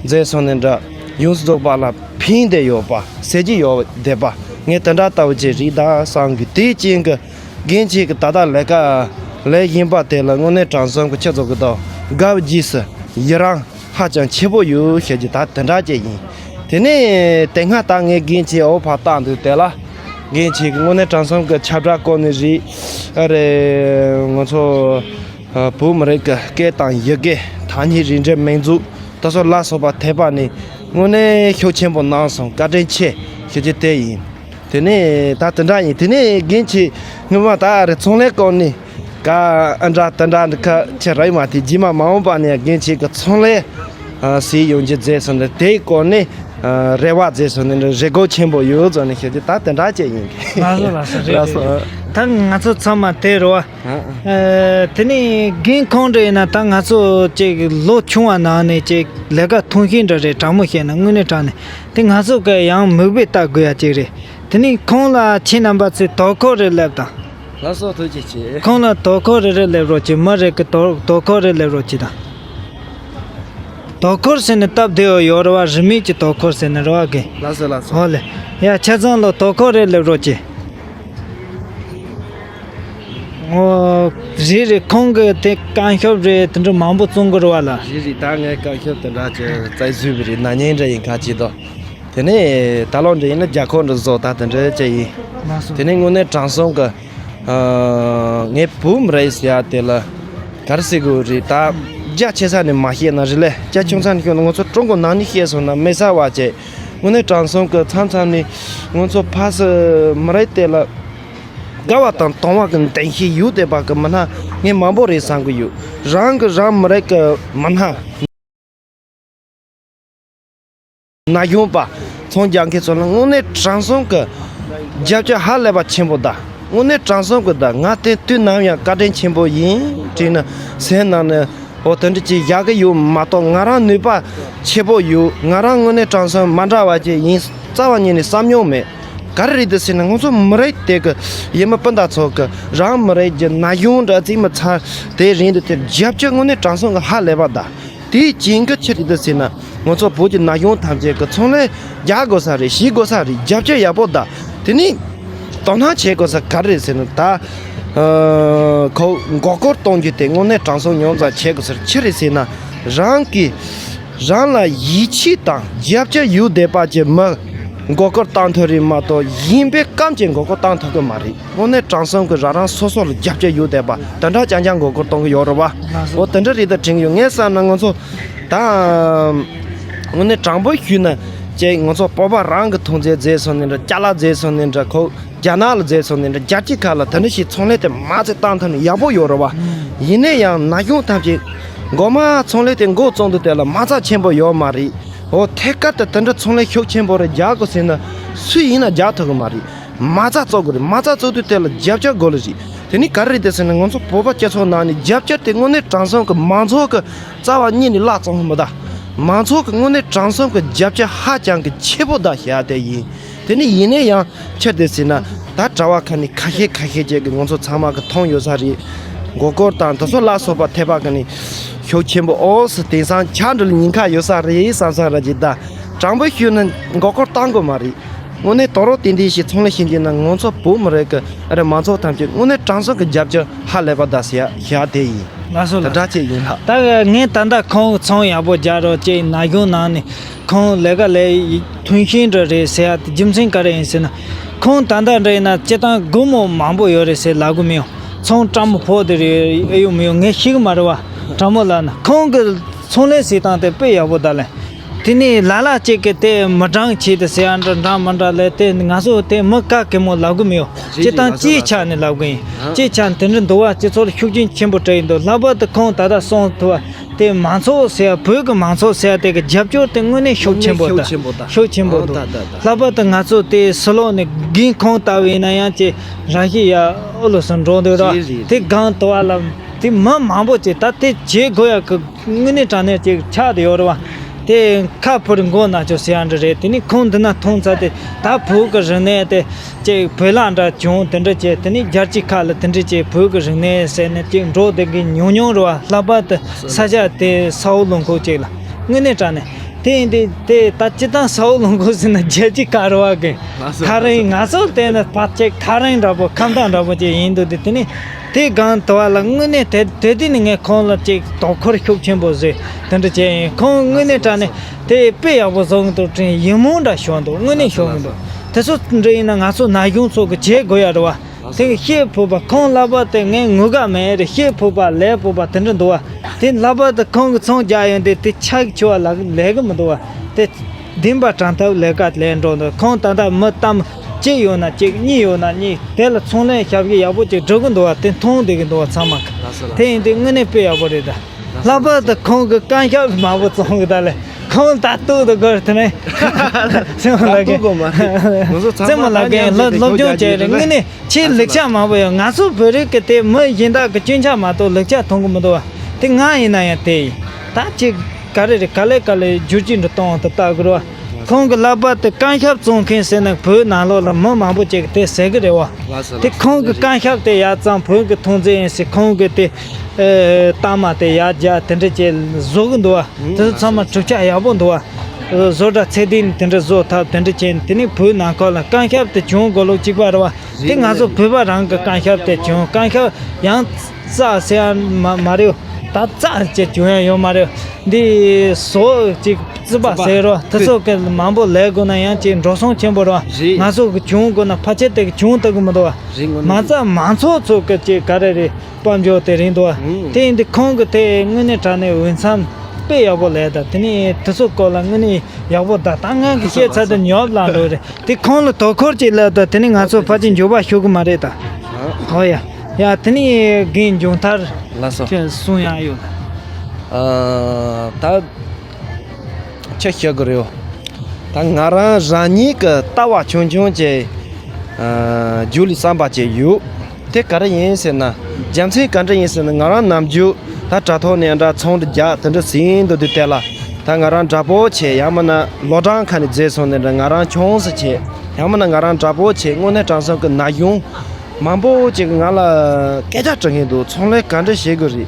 མཛེས་སོང་ནས་འདྲ་ཡོངས་སུ་རྫོགས་པ་ལ་ཕན་བདེ་ཡོད་པ་ཟེར་གྱི་ཡོད་བསྡད་པ་ངས་དེ་འདྲ་ལྟ་བུ་ཅིག་རེད་ད་བསམ་གི་དེའི་རྐྱེན་གྱིས་རྒན་ཁྱེད་ཀྱི་ད་ལྟ་ལས་ཀ་ལས་བཞིན་པ་དེ་ལ་དངོས་གནས་དྲང་གསུམ་གྱི་ཁྱེད་ཚོ་གི་དང་དགའ་བ་རྗེས་སུ་ཡི་རང་། ཧ་ཅང་ཆེ་པོ་ཡོད་ཞེས་ཀྱི་ད་དེ་འདྲ་ཅིག་ཡིན། དེ་ནས་དེ་སྔ་ད་ངས་རྒན་ཁྱེད་འོ་ཕ་བཏང་དུས་དེ་ལ། རྒན་ཁྱེད་ཀྱི་དངོས་གནས་དྲང་གསུམ་གྱི་ཁྱབ་བསྒྲགས་སྐོར་ནས་རེད། ཨ་རེ། ང་ཚོ་ཨ་བོད་མི་རིགས་ཀྱི་སྐད་དང་ཡི་གེ་ཐ་སྙད་རིག་འགྲེ་མིང་འཛུགས་ད་སོགས་ལ་སོགས་པ་ཐད་པ་ནས་དངོས་གནས་ཤུགས་ཆེན་པོ་གནང་སོང་བཀའ་དྲིན་ཆེ་ཞེས་ཀྱི་དེ་ཡིན། དེ་ནས་ད་དེ་འདྲ་ཡིན། དེ་ནས་རྒན་ཁྱེད་སྔོན་མ་ད་རེ་ཚོང་ལས་སྐོར་ནས་ཀ་ཨ་འདྲ་དེ་འདྲ་འདི་ཁ་ཁྱེད་རག་མ་དེ་རྗེས་མ་མ་འོངས་པ་ནས་རྒན་ཁྱེད་ཀྱི་ཚོང་ལས་ཨ་ཟིན་ཡོང་རྒྱུ་མཛད་སོང་ནས་དེའི་སྐོར་ནས་ཨ་རེ་བ་མཛད་སོང་ནས་རེ་སྒུག་ཆེན་པོ་ཡོད་ཙང་ནས་ཤེས་ཀྱི་ད་དེ་འདྲ་བྱས་ཡིན། ལགས་སོ་ལགས་སོ་རེད་ལགས་སོ། རེད་རེད། ད་ང་ཚོ་ཚང་མ་དེ་རེད་བ། ཨ་ཨ། ཨ་དེ་ནས་རྒན་ཁོང་འདྲ་ཡིན་ན་ད་ང་ཚོ་ཅིག་ལོ་ཆུང་བ་ནང་ནས་ཅིག་ལས་ཀ་ཐུང་ཤོས་འདྲ་རེད། དྲང་མོ་བཤད་ན་དངོས་གནས་དྲང་ནས་དེ་ང་ཚོ་གི་ཡང་མིག་དཔེ་ལྟ་དགོས་ཡ་ཅིག་རེད། དེ་ནས་ཁོང་ལ་ཁྱེད་རྣམ་པ་ཚོས་དོ་ཁུར་རེ་སླེབས་དང་། ལགས་སོ་ཐུགས་རྗེ་ཆེ། ཁོང་ལ་དོ་ཁུར་རེ་རེ་སླེབས་རོགས་གྱིས། མི་རེ་གི་དོ་དོ་ཁུར་རེ་སླེབས་རོགས་གྱིས་དང་། དོ་ཁུར་ཟེར་ནས་སྟབས་བདེ་བ་ཡོད་རེད་བ། རིན་མེད་ཀྱི་དོ་ཁུར་ཟེར་ནས་རེད་བ་གི། ལགས་སོ་ལགས་སོ། ཧོ་ལེ། ཡ་ཆ་ཚང་ལ་དོ་ཁུར་རེ་སླེབས་རོགས་གྱིས། ཨོ། རེད་རེད། ཁོང་གི་དེ་བཀའ་ཤོབ་རེད་དེ་འདྲ་མང་པོ་བཙོང་གི་རེད་བ་ལ། རེད་རེད། ད་ངས་བཀའ་ཤོབ་དེ་འདྲ་ཅིག་བཙལ་བཟོས་པ་རེད། ན་ནིང་འདྲ་ཡིན་ཁ་ཅིག་དོ། དེ་ནས་ད་ལོ་འདྲ་ཡིན་ན་རྒྱ་ཁོག་འདྲ་བཟོ་ད་དེ་འདྲ་ཅིག་ཡིན། ལགས་སོ། དེ་ནས་དངོས་གནས་དྲང་སྲོང་གི་ཨ་ངས་བུ་མི་རེད་ཟེར་ཡ་དེ་ལ་ག་རེ་ཟེར་དགོས་རེད། ད་རྒྱ་ཆེ་ས་ནས་མ་བཤད་ན་རེད་ལས། རྒྱ་ཆུང་ས་ནས་ཤོད་ན་ང་ཚོ་ཀྲུང་གོ་ནང་ནས་བཤད་སོང་ན་མི་ཟ་བ་བྱས། དངོས་གནས་དྲང་སྲོང་གི་མཚམས་མཚམས་ནས་ང་ཚོ་ཕ་སི་མི་རེད་དེ་ལ་དགའ་བ་དང་དུང་བ་གི་འདུ་ཤེས་ཡོད་བསྡད་པ་གི་མི་སྣ་ངས་མང་པོ་རེད་བསམ་གི་ཡོད། རང་གི་རང་མི་རིགས་གི་མི་སྣ་ན་གཞོན་པ་ཚོང་རྒྱག་མཁན་ཚོ་ལ་དངོས་གནས་དྲང་སྲོང་གི་རྒྱབ་སྐྱོར་ཧ་ལས་པ་ཆེན་པོ་དང་། དངོས་གནས་དྲང་སྲོང་གི་དང་ང་དེ་དུས་ནམ་ཡང་བཀའ་དྲིན་ཆེན་པོ་ཡིན་དྲིས་ན་སེམས་ནང་ནས། འོ་དེ་འདྲ་ཅིག་བཞག་གི་ཡོད་མ་གཏོགས་ང་རང་ནུས་པ་ཆེ་པོ་ཡོད། ང་རང་དངོས་གནས་དྲང་སྲོང་མ་འདྲ་བ་ཅིག་ཡིན་རྩ་བ་ཉིད་ནས་བསམ་མྱོང་མེད། ག་རེ་རེད་འདི་ཟེར་ན་ང་ཚོ་མི་རིགས་དེ་གི་ཡིན་མི་སྤུན་ཟླ་ཚོ་གི་རང་མི་རིགས་ཀྱི་ན་གཞོན་འདྲ་རྩིས་མི་ཚར་དེ་རིང་དུ་དེར་རྒྱབ་སྐྱོར་དངོས་གནས་དྲང་སྲོང་གི་ཧ་ལས་པ་ད་དེའི་རྐྱེན་གི་ཆེད་དུ་འདི་ཟེར་ན་ང་ཚོ་བོད་ཀྱི་ན་གཞོན་ཐམས་ཅད་ཀྱི་ཚོང་ལས་རྒྱག་དགོས་ས་རེད། ཤེས་དགོས་ས་རེད། རྒྱབ་སྐྱོར་ཡག་པོ་ད་དེ་ནི། དོ་སྣང་བྱེད་དགོས་ས་ག་རེ་རེད་ཟེར་ན་ད། ཨ་ཁོ་མགོ་སྐོར་གཏོང་རྒྱུ་དེ་དངོས་གནས་དྲང་སྲོང་ཉུང་ཙམ་བྱེད་དགོས་ས་ཆི་རེད་ཟེར་ན། རང་གིས་རང་ལ་ཡིད་ཆེས་དང་རྒྱབ་སྐྱོར་ཡོད་བསྡད་པ་ཅིག་མི་མགོ་སྐོར་བཏང་ཐུབ་རེད་མ་གཏོགས་གཞན་པས་སྐམ་གྱིས་མགོ་སྐོར་བཏང་ཐུབ་ཀྱི་མ་རེད། དངོས་གནས་དྲང་སྲོང་གིས་རང་རང་སོ་སོ་ལ་རྒྱབ་སྐྱོར་ཡོད་བསྡད་པ་དེ་འདྲ་རྐྱང་རྐྱང་མགོ་སྐོར་གཏོང་གི་ཡོད་རེད་བ། འོ་དེ་འདྲ་རེད་ད་དྲན་གྱི་ཡོད། ངས་བསམ་ན་ང་ཚོ་ད་དངོས་གནས་དྲང་པོ་ཞུས་ན་ཅིག་ང་ཚོ་བོད་པ་རང་གི་ཐོན་རྫས་བཟོས་སོང་ནི་འདྲ། ཅ་ལག་བཟོས་སོང་ནི་འདྲ། ཁོ་རྒྱ་ནག་ལ་བཟོས་སོང་ནི་འདྲ། རྒྱལ་སྤྱི་ཁག་ལ་དེ་འདྲ་ཞིག་ཚོང་ལས་དེ་མ་ཚད་བཏང་ཐུབ་ན་ཡག་པོ་ཡོད་རེད་བ། ཡིན་ནའི་ཡང་ན་གཞོན་ཐམས་ཅད་མགོ་མ་ཚོང་ལས་དེ་འགོ་བཙུགས་དུས་དེ་ལ་མ་རྩ་ཆེན་པོ་ཡོད་མ་རེད། འོ་ཐད་ཀར་དུ་དེ་འདྲ་ཚོང་ལས་ཤུགས་ཆེན་པོ་རེ་རྒྱག་དགོས་ཟེར་ན་སུ་ཡིན་ན་རྒྱག་ཐུབ་གི་མ་རེད། མ་རྩ་བཙུགས་དགོས་རེད། མ་རྩ་བཙུགས་དུས་དེ་ལ་རྒྱབ་སྐྱོར་དགོས་ལ་རེད། དེ་ནི་ག་རེ་རེད་ཟེར་ན་ང་ཚོ་བོད་པ་སྤྱི་ཚོགས་ནང་ནས་རྒྱབ་སྐྱོར་དེ་དངོས་གནས་དྲང་སྲོང་གི་མང་ཚོགས་ཀྱི་རྩ་བ་ཉིད་ནས་བརླག་སོང་མི་གདའ། མང་ཚོགས་ཀྱི་དངོས་གནས་དྲང་སྲོང་གི་རྒྱབ་སྐྱོར་ཧ་ཅང་གི་ཆེ་པོ་གདའ་བཤད་དེ་ཡིན། དེ་ནི་ཡིན་ནའི་ཡང་ཕྱིར་དེ་ཟེར་ན་ད་གྲྭ་བ་ཁ་ནས་ཁ་ཤས་ཁ་ཤས་ཅིག་གིས་ང་ཚོ་ཚང་མ་གི་མཐོང་ཡོད་ས་རེད། མགོ་སྐོར་དང་དེ་ཚོ་ལ་སོགས་པ་ཐེབས་པ་གི་ནི་ཤུགས་ཆེན་པོ། ཨོ་སི་དེང་སང་ཆ་འགྲིལ་ཉེན་ཁ་ཡོད་ས་རེད་བསམ་ས་ར་ཅིག་ད་དྲང་པོ་ཞུས་ན་མགོ་སྐོར་བཏང་དགོས་མ་རེད། དངོས་གནས་དོ་རོགས་དེ་འདྲའི་ཞིག་ཚོང་ལས་བྱེད་ཀྱི་ན་ང་ཚོ་བོད་མི་རིགས་ཀྱི་ཨ་རེ་མང་ཚོགས་ཐམས་ཅད་དངོས་གནས་དྲང་སྲོང་གི་རྒྱབ་སྐྱོར་ཧ་ལས་པ་ད་ཟེར་ཡ་བཞག་དེ་ཡིན། ལགས་སོ་ད་ལགས་སོ། འདྲ་ཅིག་ཡིན་ལགས། ད་ངས་ད་ལྟ་ཁོང་ཚོང་ཡག་པོ་རྒྱག་རོགས་ཅེས་ན་གཞུང་ནང་ནས་ཁོང་ལས་ཀ་ལས་མཐུན་ཤིང་འདྲ་རེད་ཟེར་ཡ་དེ་རྒྱུ་མཚན་ག་རེ་ཡིན་ཟེར་ན། ཁོང་ད་ལྟ་འདྲ་ཡིན་ན་སྤྱི་བཏང་སྒོར་མོ་མང་པོ་ཡོད་རེད་ཟེར་ལབ་གི་མི་ཡོང་། ཚོང་བཀྲ་མོ་ཕོག་དེ་རེད་ཨེ་ཡོང་མི་ཡོང་ངས་ཤེས་གི་མ་རེད་བ། དྲང་མོ་ལབ་ན་ཁོང་གི་ཚོང་ལས་བྱེད་སྟངས་དེ་དཔེ་ཡག་པོ་ད་ལན། དེ་ནས་ལ་ལ་གཅིག་གིས་དེ་མི་འདྲ་བྱེད་དུ་ཟེར་ཡ་འདྲ་འདྲ་མི་འདྲ་ལས་དེ་ང་ཚོ་དེ་མི་ག་གེ་མོ་ལབ་གི་མི་ཡོང་། རེད་སྤྱི་བཏང་རེད་ལགས་སོ་སྤྱིའི་ཆ་ནས་ལབ་གི་ཡིན། ཨ་སྤྱིའི་ཆ་ནས་དེ་འདྲ་འདུག་བ། སྤྱི་ཚོགས་ལ་ཤུགས་རྐྱེན་ཆེན་པོ་སྤྲད་ཡིན་འདུག་ལྷག་པར་དུ་ཁོང་ད་ལྟ་གསུངས་ཐུབ་བ་དེ་མང་ཚོགས་ཟེར་ཡ་བོད་ཀྱི་མང་ཚོགས་ཟེར་ཡ་དེ་གི་རྒྱབ་སྐྱོར་དེ་དངོས་གནས་ཤུགས་ཆེན་པོ་དང་ཤུགས་ཆེན་པོ་འདུག་ཨ་ད་ད་ད། ལྷག་པར་དུ་ང་ཚོ་དེ་ཕྱི་ལོགས་ནས་རྒན་ཁོང་ལྟ་བུ་ཡིན་ན་ཡང་ཅིག་ར་ཤི་ཡ་ཨུ་ལུ་སུ་འགྲོ་འདུག་ར། རེད་རེད་དེ་རེད། སྒང་དུ་བ་ལ་དེ་མི་མང་པོ་ཅིག་ད་དེ་བྱེད་དགོས་ཡ་གི་དངོས་གནས་དྲང་གནས་ཅིག་ཆགས་བསྡད་ཡོད་རེད་བ། དེ་ཁ་ཕུར་མགོ་ན་ཆོག་ཟེར་ཡ་འདྲ་རེད། དེ་ནི་ཁོང་འདི་ན་མཐོང་ཚར་ཏེ་ད་བོད་ཀྱི་རིག་གནས་དེ་ཅིག་བོད་ལ་འདྲ་བྱུང་དེ་འདྲ་བྱས། དེ་ནི་རྒྱལ་སྤྱིའི་ཁ་ལ་དེ་འདྲ་བྱས་བོད་ཀྱི་རིག་གནས་ཟེར་ནས་ཅིག་འགྲོ་བསྡད་མཁན་ཉུང་ཉུང་རེད་བ། ལྷག་པར་དུ་ས་ཆ་དེ་ས་འོག་ལུང་ཁུག་ཅིག་ལ་དངོས་གནས་དྲང་གནས་དེ་ཡིན་དུས་དེ་ད་སྤྱི་བཏང་ས་འོག་ལུང་ཁུག་ཟེར་ན་རྒྱལ་སྤྱིའི་ཁ་རེད་བ་གི། ཁ་རིང་ང་ཚོ་དེ་ནི་ཕལ་ཆེར་ཁ་རིང་འདྲ་པོ་ཁ་མདའ་འདྲ་པོ་ཅིག་ཡིན་འདུག་དེ་དེ་ནི། དེ་སྒང་དུ་བ་ལ་དངོས་གནས་དེ་དེ་དུས་ནས་ངས་ཁོང་ལ་ཅིག་དོ་ཁུར་ཤུགས་ཆེན་པོ་བཟོས་དེ་འདྲ་བྱས་ཡིན། ཁོང་དངོས་གནས་དྲང་གནས་དེ་དཔེ་ཡག་པོ་བཟོ་གི་འདུག་དྲན་ཡིད་སྨོན་འདྲ་ཞུ་འདུག་དངོས་གནས་ཞུ་གི་འདུག་དེ་ཚོ་འདྲ་ཡིན་ན་ང་ཚོ་ན་གཞོན་ཚོ་གི་བྱེད་དགོས་ཡ་རེད་བ། དེ་གི་བཤད་ཕོད་པ་ཁོང་ལྷག་པར་དུ་ངས་ངུ་ག་མེད་རེད། བཤད་ཕོད་པ་ལས་ཕོད་པ་དེ་འདྲ་འདུག་བ། དེ་ལྷག་པར་དུ་ཁོང་གི་ཚོང་རྒྱག་ཡོང་དུས་དེ་ཆ་གི་ཆུ་བ་ལ་ལས་གི་མི་འདུག་བ། དེ་བདེན་པ་དྲང་ཐབས་ལས་ཀ་ལས་འགྲོ་འདུག་ཁོང་ད་ལྟ་མི་གཏམ་གཅིག་ཡོད་ན་གཅིག་གཉིས་ཡོད་ན་གཉིས་དེ་ལ་ཚོང་ལས་ཞབས་ཞུ་ཡག་པོ་ཅིག་སྒྲུབ་གི་འདུག་བ། དེ་མཐོང་བསྡད་གི་འདུག་བ་ཚང་མ། དེ་ཡིན་དུས་དངོས་གནས་དཔེ་ཡག་པོ་རེད་ད། ལྷག་པར་དུ་ཁོང་གི་བཀའ་ཤག་མང་པོ་བཙོང་གི་ད་ལས་ཁོང་ད་ལྟོགས་དུ་གོ་དེ་ནས་སེམས་ལ་གི་སེམས་ལ་གི་སློབ་སྦྱོང་བྱས་རེད། དངོས་གནས་ཆེས་ལེགས་ཆ་མང་པོ་ཡོད། ང་ཚོ་བོད་རིགས་ཀྱི་དེ་མི་གཞན་དག་གི་སྐྱོན་ཆ་མ་གཏོགས་ལེགས་ཆ་མཐོང་གི་མི་འདུག་བ། དེ་ང་ཡིན་ན་ཡང་དེ་ཡིན། ད་ཅིག་ག་རེ་རེད། ག་ལེ་ག་ལེ་བསྒྱུར་བཅོས་འདྲ་གཏོང་དུ་ལྟ་དགོས་རེད་བ། ཁོང་གི་ལག་པ་དེ་བཀའ་ཤག་བཙོང་མཁན་ཟེར་ན་བོད་ནང་ལོགས་ལ་མི་མང་པོ་ཅིག་གི་དེ་ཟེར་གི་རེད་བ། དེ་ཁོང་གི་བཀའ་ཤག་དེ་ཡ་ཙང་བོད་ཀྱི་ཐོན་རྫས་ཡིན་ཟེར་ཁོང་གི་དེ་ཨེ་གཏའ་མ་དེ་ཡར་རྒྱག་དེ་འདྲ་བྱས་བཟོ་གི་འདུག་བ། དེ་ཚོ་ཚང་མ་གྲུབ་ཆ་ཡག་པོ་འདུག་བ། བཟོ་གྲྭ་ཚད་ལྡན་དེ་འདྲ་བཟོ་ཐབས་དེ་འདྲ་བྱས་ནས་དེ་ནས་བོད་ནང་ཁུལ་ལ་བཀའ་ཤག་དེ་བྱུང་དགོས་ལུགས་གཅིག་པ་རེད་བ། དེ་ང་ཚོ་བོད་པ་རང་གི་བཀའ་ཤག་དེ་བྱུང་། བཀའ་ཤག་ཡང་རྩ་ཟེར་ཡ་མ་མ་རེད། ད་རྩ་ཅེས་བྱུང་ཡ་ཡོད་མ་རེད། འདི་བཟོ་ཅིག་རྩིས་པ་ཟེར་རོ་དེ་ཚོ་གི་མང་པོ་ལས་དགོས་ན་ཡང་ཅིག་འགྲོ་སོང་ཆེན་པོ་རེད་བ། ང་ཚོ་གི་བྱུང་དགོས་ན་ཕལ་ཆེར་དེ་གི་བྱུང་ཐུབ་གི་མི་འདུག་བ། མ་རྩ་མང་ཚོགས་ཚོ་གི་ཅིག་ག་རེ་རེད། དཔལ་འབྱོར་དེ་རིང་འདུག་བ། དེ་ཡིན་དུས་ཁོང་གི་དེ་དངོས་གནས་དྲང་གནས་འོས་འཚམ་དཔེ་ཡག་པོ་ལས་ད། དེ་ནས་དེ་ཚོ་སྐོར་ལ་དངོས་གནས་ཡག་པོ་ད། ད་ངས་གི་བཤད་ཚར་དུས་ཉོབ་ལངས་འགྲོ་རེད། དེ་ཁོང་ལ་དོ་ཁུར་ཅིག་ལབ་ད། དེ་ནས་ང་ཚོ་ཕལ་ཆེར་འགྱུར་བ་ཤོད་གི་མ་རེད་ད། ཨོ་ཡ། ཡ་དེ་ནས་རྒན་འབྱུང་ཐར་ལགས་སོ། ཁྱོད་གསུང་ཡག་ཡོད། ཨ་ད། ཆ་བཞག་གི་རེད། ད་ང་རང་རང་ཉིད་ཀྱི་ལྟ་བ་ཆུང་ཆུང་ཅིག་ཨ་རྒྱུད་ལ་བསམ་པ་ཅིག་ཡོད། དེ་ག་རེ་ཡིན་ཟེར་ན། རྒྱུ་མཚན་ག་འདྲ་ཡིན་ཟེར་ན། ང་རང་ནམ་རྒྱུན་ད་དྲ་ཐོག་ནས་འདྲ་ཚོང་འདྲ་རྒྱག་དེ་འདྲ་ཟིན་འདུག་དུས་དེ་ལ་ད་ང་རང་འདྲ་པོ་བྱས་ཡང་མིན་ན་ལོ་གྲངས་ཁ་ནས་རྫས་སོང་ནས་འདྲ་ང་རང་ཆུང་ཙག་བྱས་ཡང་མིན་ན་ང་རང་འདྲ་པོ་བྱས་དངོས་གནས་དྲང་སྲོང་གི་ན་གཞོན་མང་པོ་ཅིག་ང་ལ་སྐད་ཆ་དྲི་མཁན་འདུག་ཚོང་ལས་ག་འདྲ་བྱེད་དགོས་རེད།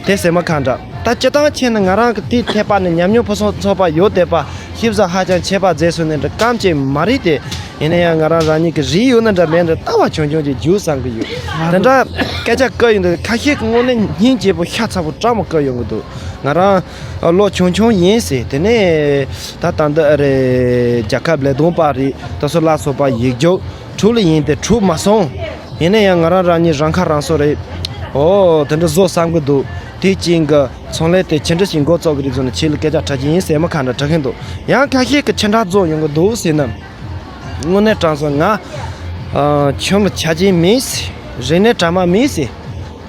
དེ་སེམས་མ་ཁ་འདྲ། ད་སྤྱི་བཏང་བྱས་ན་ང་རང་གི་དེའི་ཐད་པ་ནས་ཉམས་མྱོང་ཕུན་སུམ་ཚོགས་པ་ཡོད་བསྡད་པ་ཞིབ་ཚགས་ཧ་ཅང་ཆེ་བ་མཛད་སོང་ནས་འདྲ་སྐམ་ཅིག་མ་རེད་དེ། ཡིན་ན་ཡང་ང་རང་རང་ཉིད་ཀྱི་རིགས་ཡོད་ན་འདྲ་མེད་འདྲ་ལྟ་བ་ཆུང་ཆུང་ཅིག་རྒྱུགས་བསམ་གི་ཡོད། དེ་འདྲ་སྐད་ཆ་བཀོད་ཡོང་དུས་ཁ་ཤས་ཀྱིས་དངོས་གནས་སྙིང་རྗེ་པོ་ཤ་ཚ་པོ་སྤྲང་པོ་བཀོད་ཡོང་གི་འདུག་ང་རང་ལོ་ཆུང་ཆུང་ཡིན་ཟེར། དེ་ནས་ད་ད་འདི་ཨ་རེ་རྒྱལ་ཁབ་ལས་དོན་པ་རེད། དེ་ཚོ་ལ་སོགས་པ་ཡིག་རྒྱུགས་གྲུབ་ལ་ཡིན་ཏེ་གྲུབ་མ་སོང་། ཡིན་ན་ཡང་ང་རང་རང་ཉིད་རང་ཁ་རང་གསོ་རེད། ཨོ་དེ་འདྲ་བཟོ་བསམ་གི་འདུག་དེ་རྐྱེན་གྱིས་ཚོང་ལས་དེ་ཇི་འདྲ་ཞིག་འགོ་བཙུགས་གི་རེད་ཟེར་ན་ཁྱེད་ལ་སྐད་ཆ་དྲི་རྒྱུ་ཡིན་ཟེར་མ་ཁ་འདྲ་དྲི་གིན་འདུག་ཡང་ཁ་ཤས་ཀྱིས་ཅི་འདྲ་བཟོ་ཡོང་གི་འདུག་ཟེར་ན། དངོས་གནས་དྲང་སོང་ང་ཨ་ཁྱིམ་ལ་ཆ་རྐྱེན་མེད་ཟེར། རིག་གནས་གྲ་མ་མེད་ཟེར།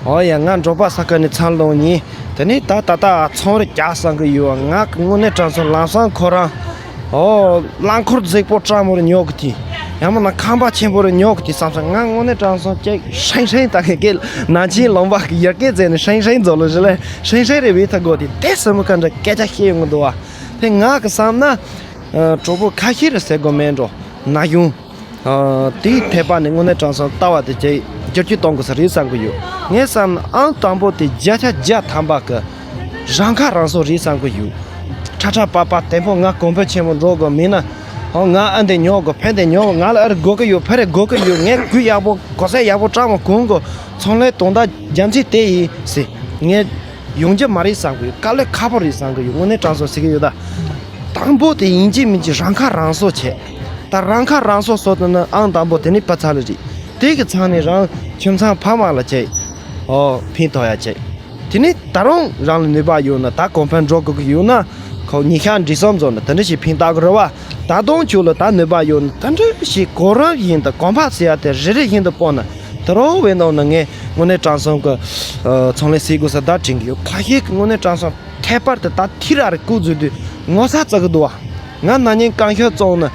ཨོ་ཡ་ང་འབྲོག་པ་ས་ཁུལ་ནས་འཚར་ལོངས་ཡིན། དེ་ནས་ད་ད་ལྟ་ཚོང་རེ་རྒྱག་བསམ་གི་ཡོད། ང་གི་དངོས་གནས་དྲང་སོང་ལམ་སང་ཁོ་རང་ཨོ་རླངས་འཁོར་རྫིག་པོ་སྤྲ་མོ་རེ་ཉོ་གི་དེ། ཡང་མིན་ན་ཁང་པ་ཆེན་པོ་རེ་ཉོ་གི་དེ་བསམ་སོང་། ང་དངོས་གནས་དྲང་སོང་ཅིག་ཧྲེང་ཧྲེང་ད་གི་ཀེ་ནང་ཆེན་ལུང་པ་གི་ཡར་སྐད་བཙལ་ནས་ཧྲེང་ཧྲེང་རྫོགས་ལོ་ཞིག་ལ་ཧྲེང་ཧྲེང་རེ་བས་ཐ་གོ་དེ་དེ་སེམས་མ་ཁ་འདྲ་སྐད་ཆ་བཤད་ཡོང་གི་འདུག་བ། དེ་ང་གི་བསམ་ན་གྲོགས་པོ་ཁ་ཤས་རེ་ཟེར་དགོས་མེད་འགྲོ་ན་ཡོང་། ཨ། དེའི་ཐད་པ་ནས་དངོས་གནས་དྲང་སྲོང་ལྟ་བ་དེ་ཅིག་བསྒྱུར་བཅོས་གཏོང་དགོས་ས་རེད་བསམ་གི་ཡོད། ངས་བསམ་ན་ཨང་དང་པོ་དེ་བརྒྱ་ཆ་བརྒྱ་ཐམ་པ་གི་རང་ཁ་རང་གསོ་རེད་བསམ་གི་ཡོད། ཁྲ་ཁྲ་པ་པ་དེ་ཕོ་ང་གོང་འཕེལ་ཆེན་པོ་འགྲོ་དགོས། མིན་ན་ཨོ་ང་ཨ་འདི་ཉོ་དགོས། ཕན་དེ་ཉོ་དགོས། ང་ལ་ཨ་རི་དགོས་གི་ཡོད། ཕ་རེ་དགོས་གི་ཡོད། ངས་གུས་ཡག་པོ་གོ་ས་ཡག་པོ་སྤྲང་མོ་གོང་གོ་ཚོང་ལས་དོན་དག་རྒྱ་མཚན་དེ་ཡིན་ཟེར། ངས་ཡོང་རྒྱུ་མ་རེད་བསམ་གི་ཡོད། དཀའ་ལས་ཁག་པོ་རེད་བསམ་གི་ཡོད། དངོས་གནས་དྲང་སྲོང་ཟེར་གི་ཡོད་ད། དང་པོ་དེ་ཡིན་གཅིག་མིན་གཅིག་རང་ཁ་རང་གསོ་བྱེད། ད་རང་ཁ་རང་གསོ་བཟོ་ཐུབ་ན་ཨང་དང་པོ་དེ་ནི་པ་ཚ་ལ་རེད། དེ་གི་ཚང་ནས་རང་ཁྱིམ་ཚང་ཕ་མ་ལ་བྱེད། ཨོ་ཕན་ཐོགས་ཡ་བྱེད། དེ་ནི་ད་རུང་རང་ལ་ནུས་པ་ཡོད་ན། ད་གོང་འཕེལ་འགྲོ་དགོས་ཀྱི་ཡོད་ན། ཁོ་ཉི་ཤར་འབྲི་གསུམ་བཟོ་ན་དེ་འདྲ་ཞིག་ཕན་བཏགས་ཀྱི་རེད་བ། ད་དུང་ཁྱོད་ལ་ད་ནུས་པ་ཡོད་ན་དེ་འདྲ་ཞིག་གོ་རིམ་བཞིན་དུ་གོམ་པ་ཟེར་ཡ་དེ་རེ་རེ་བཞིན་དུ་སྤོ་ན། དེ་རུ་བའི་ནང་ན་ངས་དངོས་གནས་དྲང་སྲོང་གི་ཨ་ཚོང་ལས་བྱེད་དགོས་ས་ད་དྲན་གྱི་ཡོད། ཁ་ཤས་ཀྱི་དངོས་གནས་དྲང་སྲོང་ཁྱད་པར་དུ་ད་ཐི་ར་རེ་སྐུ་འཛུལ་དུས་ངོ་ཚ་ཙག་གི་འདུག་བ། ང་ན་ནིང་རྐང་ཤོད་བཙོང་ན།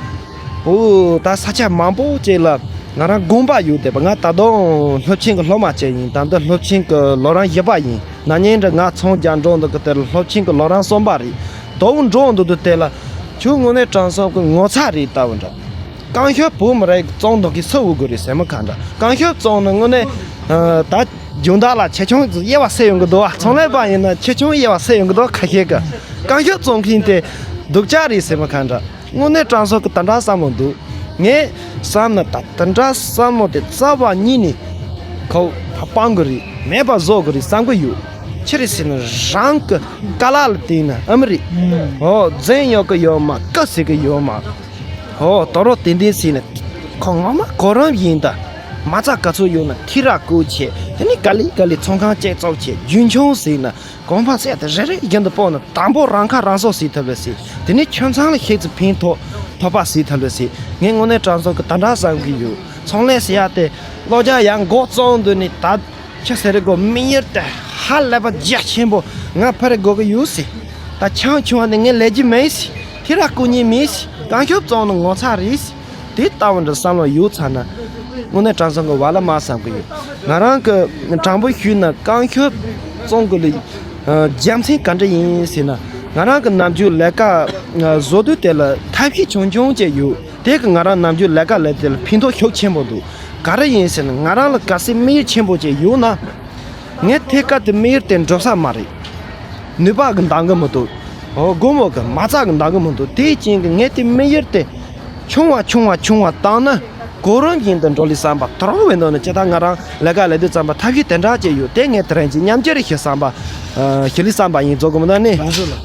འོ་ད་ས་ཆ་མང་པོ་ཅིག་ལ་ང་རང་དགོངས་པ་ཡོད་བསྡད་པ། ང་ད་དུང་སློབ་ཆེན་གྱི་སློབ་མ་ཅིག་ཡིན། ད་འདི་སློབ་ཆེན་གྱི་ལོ་རིམ་བཞི་པ་ཡིན། ན་ནིང་འདྲ་ང་ཚོང་རྒྱག་འགྲོ་འདུག་གི་དེར་སློབ་ཆེན་གྱི་ལོ་རིམ་གསུམ་པ་རེད། དོ་འགྲོ་འདུག་དུས་དེ་ལ་ཁྱོད་དངོས་གནས་དྲང་སྲོང་གི་ངོ་ཚ་རེད་ལྟ་བུ་འདྲ། རྐང་ཤོད་བུ་མོ་རེ་བཙོང་འདུག་གི་སུ་འུ་དགོས་རེད་ཟེར་མི་ག་འདྲ། རྐང་ཤོད་བཙོང་ན་དངོས་གནས་ཨ་ད་སྦྱོང་བརྡར་ལ་ཆེ་ཆུང་དབྱེ་བ་སེལ་ཡོང་གི་འདུག་བ། ཚོང་ལས་པ་ཡིན་ན་ཆེ་ཆུང་དབྱེ་བ་སེལ་ཡོང་གི་འདུག་ཁ་ཤས་ཀྱི་རྐང་ཤོད་བཙོང་མཁན་དེ་སྡུག་ཅག་རེད་ཟེར་མི་ག་འདྲ། དངོས་གནས་དྲང་སྲོང་གི་དེ་འདྲ་བསམ་བློ་འདུག། ངས་བསམ་ན་ད་དེ་འདྲ་བསམ་བློ་དེ་རྩ་བ་ཉིད་ནས་ཁོ་སྤང་གི་རེད། མེད་པ་བཟོ་གི་རེད་བསམ་གི་ཡོད། ཆི་རེད་ཟེར་ན་རང་གི་དཀའ་ལས་ལ་བརྟེན་ན་ཨ་མི་རེད། ཨོ་འཛེམ་ཡོད་གི་ཡོད་མ། དཀའ་ཟེར་གི་ཡོད་མ། ཨོ་དོ་རོ་དེ་འདྲ་ཟེར་ན་ཁོ་ངོ་མ་གོ་རིམ་ཡིན་ད། མ་རྩ་ག་ཚོད་ཡོད་ན་ཐི་ར་བསྐུར་བྱས། དེ་ནས་ག་ལེ་ག་ལེ་ཚོང་ཁང་ཅིག་བཙུགས་བྱས། རྒྱུན་འཁྱོངས་ཟེར་ན། གོམ་པ་ཟེར་དེ་རེ་རེ་བཞིན་དུ་སྤོ་ན། དང་པོ་རང་ཁ་རང་གསོ་བྱེད་ཐུབ་ལ་སྲིད། དེ་ནས་ཁྱིམ་ཚང་ལ་ཤེས་ཚུལ་ཕན་ཐོགས་ཐོབ་པ་བྱེད་ཐུབ་ལ་སྲིད། ངས་དངོས་གནས་དྲང་སྲོང་གི་དེ་འདྲ་བསམ་གི་ཡོད། ཚོང་ལས་ཟེར་ཡ་དེ་གློག་ཆ་ཡང་འགོ་བཙོང་དུས་ནས་ད་ཆི་ཟེར་རེད་གོ། དམིགས་ཡུལ་དེ་ཧ་ལས་པ་རྒྱ་ཆེན་པོ། ང་ཕར་རེ་དགོས་གི་ཡོད་སྲིད། ད་ཆང་ཆུང་བ་དེ་ངས་ལས་རྒྱུ་མེད་སྲིད། ཐི་ར་བསྐུར་མཁན་མེད་སྲིད། རྐང་ཤོད་བཙོང་ན་ངོ་ཚ་རེད་སྲིད། དེ་ལྟ་བུ་འདྲ་བསམ་བློ་ཡོད་ཚར་ན། དངོས་གནས་དྲང་སྲོང་གི་བ་ལ་མ་བསམ་གི་ཡོད། ང་རང་གི་དྲང་པོ་ཞུས་ན་རྐང་ཤོད་བཙོང་གི་ལས་རྒྱུ་མཚན་ག་འདྲ་ཡིན་ཟེར་ན། ང་རང་གི་ནམ་རྒྱུན་ལས་ཀ་བཟོ་དུས་དེ་ལ་ཐབས་ཤེས་ཆུང་ཆུང་ཅིག་ཡོད། དེ་གི་ང་རང་ནམ་རྒྱུན་ལས་ཀ་ལས་དེ་ལ་ཕན་ཐོགས་ཤུགས་ཆེན་པོ་འདུག། ག་རེ་ཡིན་ཟེར་ན་ང་རང་ལ་གལ་སྲིད་དམིགས་ཡུལ་ཆེན་པོ་ཅིག་ཡོད་ན། ངས་ཐད་ཀར་དུ་དམིགས་ཡུལ་དེ་འགྲུབ་ས་མ་རེད། ནུས་པ་གི་འདང་གི་མི་འདུག། ཨོ་དགོང་མོ་གི་མ་རྩ་གི་འདང་གི་མི་འདུག། དེའི་རྐྱེན་གྱིས་ངས་དེ་དམིགས་ཡུལ་དེ་ཆུང་བ་ཆུང་བ་ཆུང་བ་བཏང་ན་གོ་རིམ་བཞིན་དུ་འགྲོ་ལེ་བསམ་པ། དོ་རུང་བའི་ནང་ནས་ཅི་ལྟར་ང་རང་ལས་ཀ་ལས་དུས་ཙམ་པ་ཐབས་ཤེས་དེ་འདྲ་ཅིག་ཡོད། དེ་ངས་དེ་རིང་གི་མཉམ་སྤྱོད་རེ་ཞིག་བསམ་པ། ཨ་ཞི་ལི་བསམ་པ་ཡིན་རྫོགས་གི་མི་འདུག་ནི།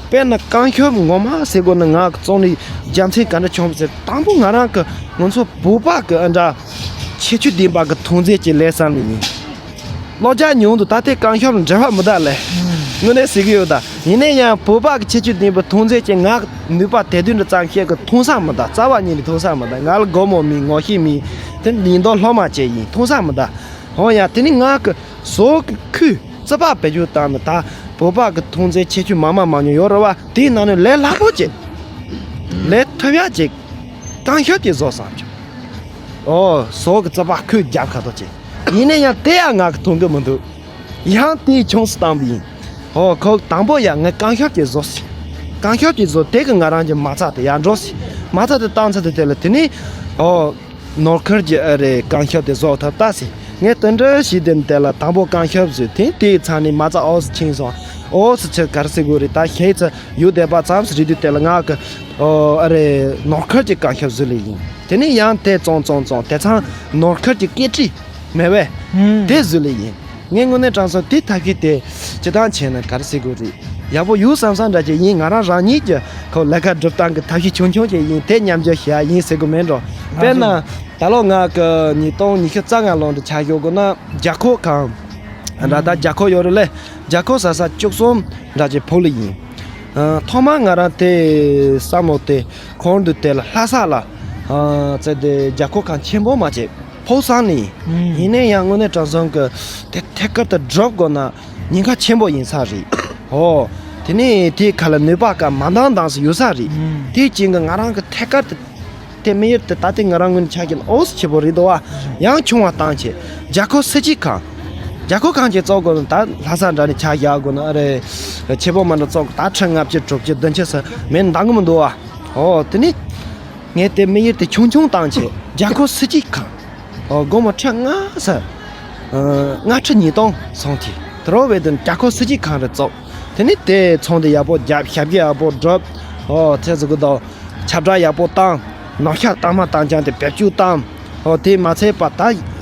དཔེར་ན་རྐང་ཤོད་ངོ་མ་ཟེར་དགོས་ན་ང་གི་བཙོང་ནས་རྒྱུ་མཚན་ག་འདྲ་བྱུང་བ་ཟེར། དང་པོ་ང་རང་གི་ང་ཚོ་བོད་པ་གི་ཨ་འདྲ་ཁྱད་ཆོས་ལྡན་པ་གི་ཐོན་རྫས་ཅིག་ལས་བསམ་ནས་ཡིན། གློག་ཆ་ཉུང་དུ་ད་ལྟའི་རྐང་ཤོད་ལ་འབྲེལ་བ་མི་འདུག་ལས། དངོས་གནས་ཟེར་གི་ཡོད་ད། ཡིན་ན་ཡང་བོད་པ་གི་ཁྱད་ཆོས་ལྡན་པའི་ཐོན་རྫས་ཅིག་ང་ནུས་པ་དེ་དུས་འདྲ་ཙམ་ཞིག་གི་མཐོང་ས་མི་འདུག། རྩ་བ་ཉིད་ནས་མཐོང་ས་མི་འདུག། ང་ལ་སྒོར་མོ་མེད། ངོ་ཤེས་མེད། དེ་ཡིན་མདོག་སློབ་མ་ཅིག་ཡིན། མཐོང་ས་མི་འདུག། འོ་ཡ། དེ་ནི་ང་གི་བཟོ་གི་ཁུལ་རྩིས་པ་བེད་སྤྱོད་བཏང་ན་ད་བོད་པ་གི་ཐོན་རྫས་ཁྱད་ཆོས་མང་མང་མང་ཉུང་ཡོད་རེད་བ། དེའི་ནང་ནས་ལས་སླ་པོ་ཅིག། ལས་ཐུབ་ཡག་ཅིག། རྐང་ཤོད་ཅིག་བཟོ་བསམ་བྱུང་། ཨོ་བཟོ་གི་རྩིས་པ་ཁུལ་རྒྱབ་ཁ་ཐོག་ཅིག། ཡིན་ན་ཡང་དེ་ཡང་ང་གི་མཐོང་གི་མི་འདུག། ཡང་དེའི་ཆུང་སུ་བཏང་བ་ཡིན། ཨོ་ཁོ་དང་པོ་ཡང་ངས་རྐང་ཤོད་ཅིག་བཟོ་ཟེར། རྐང་ཤོད་ཅིག་བཟོ། དེ་གི་ང་རང་གི་མ་རྩ་དེ་ཡར་འགྲོ་ཟེར། མ་རྩ་དེ་བཏང་ཚར་དུས་དེ་ལ་དེ་ནི་ཨོ་ནོར་ཁུལ་གྱི་ཨ་རེ་རྐང་ཤོད་དེ་བཟོ་ཐུབ་ད་ཟེར། ངས་དེ་འདྲ་ཞིག་དེ་དེ་ལ་དང་པོ་རྐང་ཤོད་བཟོས། དེ་དེའི་ཚང་ནས་མ་རྩ་ཨོ་སི་ཕྱིན་སོང་། ཨོ་སི་ཆི་གར་སི་གོ་རེ་ད་ཤེས་ཚ་ཡོད་བསྡད་པ་ཙམ་ཞིག་རེད་དུས་དེ་ལ་ང་གི་ཨོ་ཨ་རེ་ནོར་ཁུལ་གྱི་རྐང་ཤོད་བཟོས་ལེ་ཡིན། དེ་ནས་ཡང་དེ་བཙོང་བཙོང་བཙོང་དེ་ཚང་ནོར་ཁུལ་གྱི་སྐད་ཁྲིད་མེད་བས། ཨུམ། དེ་བཟོས་ལེ་ཡིན། ངས་དངོས་གནས་དྲང་སོང་དེ་ཐབས་ཤེས་དེ་ཇི་ལྟར་བྱས་ན་གར་སི་གོ་རེད། ཡག་པོ་ཡོད་བསམ་བསམ་འདྲ་ཅིག་ཡིན། ང་རང་རང་ཉིད་ཀྱི་ཁོ་ལས་ཀ་སྒྲུབ་སྟངས་ཀྱི་ཐབས་ཤེས་ཆུང་ཆུང་ཅིག་ཡིན། དེ་མཉམ་སྦྱོར་བྱེད་ཡ་ཡིན་ཟེར་གི་མེད་འགྲོ། དཔེར་ན་ད་ལོ་ང་གི་ཉིས་སྟོང་ཉི་ཤུ་རྩ་ལྔ་ལོ་འདི་ཆ་ཞོག་གོ་ན་རྒྱ་ཁོ་གང་འདྲ་ད་རྒྱ་ཁོ་ཡོད་རེད་ལེ། རྒྱ་ཁོ་ས་ས་བཅུ་གསུམ་འདྲ་ཅིག་ཕོ་ལི་ཡིན། ཐོག་མར་ང་རང་དེ་བསམ་བློ་དེ་ཁོང་འདི་དེ་ལ་ལྷ་ས་ལ་བཙལ་ཏེ་རྒྱ་ཁོ་གང་ཆེན་པོ་མ་བྱེད། ཕོ་སང་ནི། ཡིན་ནས་ཡང་དངོས་གནས་དྲང་སོང་གི་དེ་ཐད་ཀར་དུ་སྒྲུབ་དགོས་ན་ཉེན་ཁ་ཆེན་པོ་ཡིན་ས་རེད། ཨོ། དེ་ནས་དེའི་ཁ་ལ་ནུས་པ་ག་མ་འདང་འདང་ཞིག་ཡོད་ས་རེད། དེའི་རྐྱེན་གྱིས་ང་རང་གི་ཐད་ཀར་དུ་དེ་དམིགས་ཡུལ་དེ་ད་ལྟའི་ང་རང་ངོས་ནས་ཆ་རྐྱེན་ཨོ་སི་ཆེ་པོ་རེད་འདུག་བ། ཡང་ཆུང་བ་བཏང་བྱས། རྒྱ་ཁོ་སི་ཅི་གང་། རྒྱ་ཁོ་གང་ཅིག་བཙོག་དགོས་ན་ད་ལྷ་ས་འདྲ་ནས་ཆ་བཞག་དགོས་ན་ཨ་རེ། ཆེ་པོ་མ་འདྲ་བཙོག་ད་ཁྲི་ལྔ་བཅུ་དྲུག་ཅུ་བདུན་ཅུ་ས་མེད་འདང་གི་མི་འདུག་བ། ཨོ་དེ་ནས། ངས་དེ་དམིགས་ཡུལ་དེ་ཆུང་ཆུང་བཏང་བྱས། རྒྱ་ཁོ་སྲིད་སྤྱི་ཁང་། ཨོ། དགོང་མོ་ཁྲི་ལྔ་ས། ཨ། ལྔ་ཁྲི་ཉིས་སྟོང་སོང་དེ། དེ་རོ་བའི་དུ་རྒྱ་ཁོ་སྲིད་སྤྱི་ཁང་རེ་བཙུགས། དེ་ནས་དེ་ཚོང་དེ་ཡག་པོ་རྒྱབ། ཞབས་ཀྱི་ཡག་པོ་སྒྲུབ། ཨོ། ཚེ་ཟུར་གི་དང་ཁྱབ་བསྒྲགས་ཡག་པོ་བཏང་། ནམ་ཞག་བཏང་མ་བཏང་ཀྱང་དེ་བེད་སྤྱོད་བཏང་། ཨོ། དེ་མ་ཚད་པ་ད་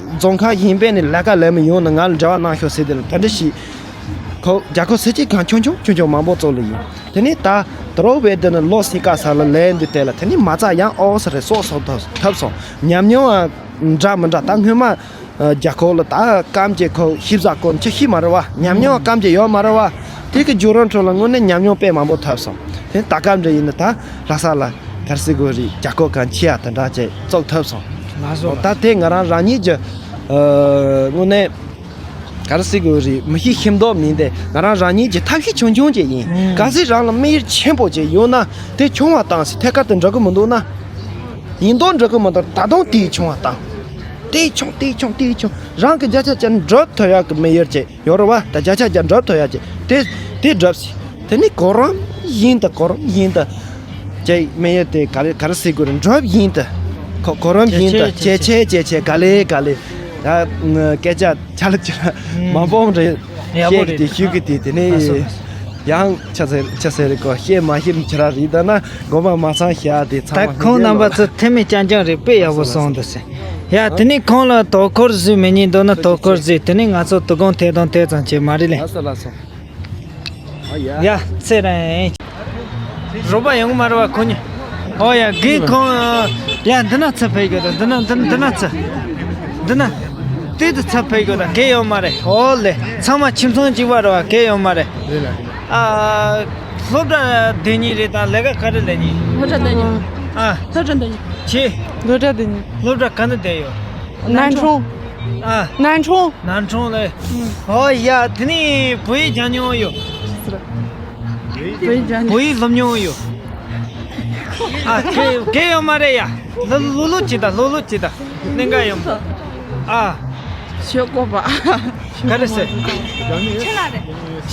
རྫོང་ཁག་གཞན་པ་ནས་ལས་ཀ་ལས་མི་ཡོང་ན་ང་ལ་འབྲེལ་བ་གནང་ཤོག་ཟེར། དེ་ལ་དེ་འདྲ་ཞིག་ཁོ་རྒྱ་ཁོ་སྲིད་སྤྱི་ཁང་ཆུང་ཆུང་ཆུང་ཆུང་མང་པོ་བཙུགས་ལ་ཡིན། དེ་ནས་ད་དེ་རོ་བའི་དེ་ནས་ལོ་སི་ཀ་ས་ལ་ལས་འདི་དེ་ལ་དེ་ནས་མ་རྩ་ཡང་ཨོ་ས་རེ་སོག་སོག་ཐོབ་ཐོབ་སོང་། ཉམས་མྱོང་ཨ་འདྲ་མི་འདྲ་ད་སྔོན་མ། ཨ། རྒྱ་ཁོ་ལ་ད་སྐམ་གྱི་ཁོ་ཤིབ་ཟ་གོ་ཅི་ཤི་མ་རེད་བ། ཉམས་མྱོང་སྐམ་གྱི་ཡོད་མ་རེད་བ། དེ་གི་རྒྱུ་རང་ཁྲོད་ལ་དངོས་གནས་ཉམས་མྱོང་དཔེ་མང་པོ་ཐོབ་སོང་། དེ་ད་སྐམ་འདྲ་ཡིན་ན་ད་ལྷ་ས་ལ་གར་སི་གོ་རི་རྒྱ་ཁོ་གང་ཆེ་ཡ་དེ་འདྲ་བྱས་བཙུགས་ཐུབ་སོང་། ལགས་སོ། ད་དེ་ང་རང་རང་ཉིད་ཀྱི། ཨ། དངོས་གནས་གར་སི་གོ་རི་མི་ཤི་ཤིམ་མདོག་མིན་ཏེ་ང་རང་རང་ཉིད་ཀྱི་ཐབས་ཤེས་ཆུང་ཆུང་ཅིག་ཡིན། གལ་སྲིད་རང་ལ་དམིགས་ཡུལ་ཆེན་པོ་ཅིག་ཡོད་ན་དེ་ཆུང་བ་བཏང་སྲིད། ཐད་ཀར་དུ་འགྲོ་གི་མི་འདུག་ན། ཡིན་མདོག་འགྲོ་གི་མི་འདུག་ད་དུང་དེའི་ཆུང་བ་བཏང་། དེའི་ཆུང་། དེའི་ཆུང་། དེའི་ཆུང་། རང་གི་བརྒྱ་ཆ་བརྒྱ་འགྲུབ་ཐུབ་ཡག་གི་དམིགས་ཡུལ་ཅིག་ཡོད་རེད་བ། ད་བརྒྱ་ཆ་བརྒྱ་འགྲུབ་ཐུབ་ཡག་ཅིག་དེ་དེ་འགྲུབ་སྲིད། དེ་ནི་གོ་རིམ་བཞིན་དུ། གོ་རིམ་བཞིན་དུ་ཅིག་དམིགས་ཡུལ་དེ་ག་རེ་ག་རེ་ཟེར་དགོས་རེད། འགྲུབ་བཞིན་དུ། གོ་གོ་རིམ་བཞིན་དུ་ཇེ་ཇེ་ཆེ་ཇེ་ཆེ་ག་ལེ་ག་ལེ། ད་སྐད་ཆ་ཆ་ལ་ཆ་ལ་མང་པོ་རེད། ཡག་པོ་བཤད་གི་རེད། དེ་ཞུ་གི་དེ་དེ་ནས། ཡང་ཆ་ཟེར་ཆ་ཟེར་རེད་གོ། བཤད་མ་ཤེས་ཆ་ར་རེད། ད་ན་དགོངས་པ་མ་ཚང་བཤད་དེ་ཚང་མ། ད་ཁོང་རྣམ་པ་ཚོ་མཐུ་མེད་རྐྱང་རྐྱང་རེད། དཔེ་ཡག་པོ་སོང་འདུག་ཟེར། ཡ། དེ་ནས་ཁོང་ལ་དོ་ཁུར་བཟོས་མི་ཉན་འདུག་ན་དོ་ཁུར་བཟོས། དེ་ནས་ང་ཚོ་དོ་དགོང་དེ་དང་དེ་ཙམ་བྱས་མ་རེད་ལེ། ལགས་སོ་ལགས་སོ། ཡ། ཚེ་རིང་། རོགས་པ་ཡོང་གི་མ་རེད་བ་ཁོ་གཉིས། ཨོ་ཡ། རྒན་ཁོང་། ཡ། འདི་ན་ཚ་ཕེབས་དགོས་དང་། འདི་ན་འདི་འདི་ན་ཚ། འདི་ན། དེ་དུ་ཚ་ཕེབས་དགོས་དང་། རྒན་ཡོད་མ་རེད། ཨོ་ལེ། ཚང་མ་ཁྱིམ་ཚང་གཅིག་པ་རེད་བ། རྒན་ཡོད་མ་རེད། རེད་ལ། ཨ། སློབ་གྲྭ་སྡོད་མཁན་རེད་དང་། ལས་ཀ་ག་རེ་ལས་མཁན། སློབ་གྲྭ་སྡོད་མཁན། ཨ། སློབ་གྲྭ་སྡོད་མཁན། ཁྱེད། སློབ་གྲྭ་སྡོད་མཁན། སློབ་གྲྭ་ག་ནས་བསྡད་ཡོད། 南充། ཨ། 南充། 南充 ལ། ཨོ་ཡ། དེ་ནས་བོད་ཡིག་སྦྱང་མྱོང་ཡོད། བོད་ཡིག་སྦྱང་། བོད་ཡིག་སློབ་མྱོང་ཡོད། ཨ། རྒན་རྒན་ཡོད་མ་རེད་ཡ། ལོ་ལོ་ལོ་ཅི་ད། ལོ་ལོ་ཅི་ད། གནད་འགག་ཡོད་མ། ཨ། ཞོགས་པ། ག་རེ་ཟེར།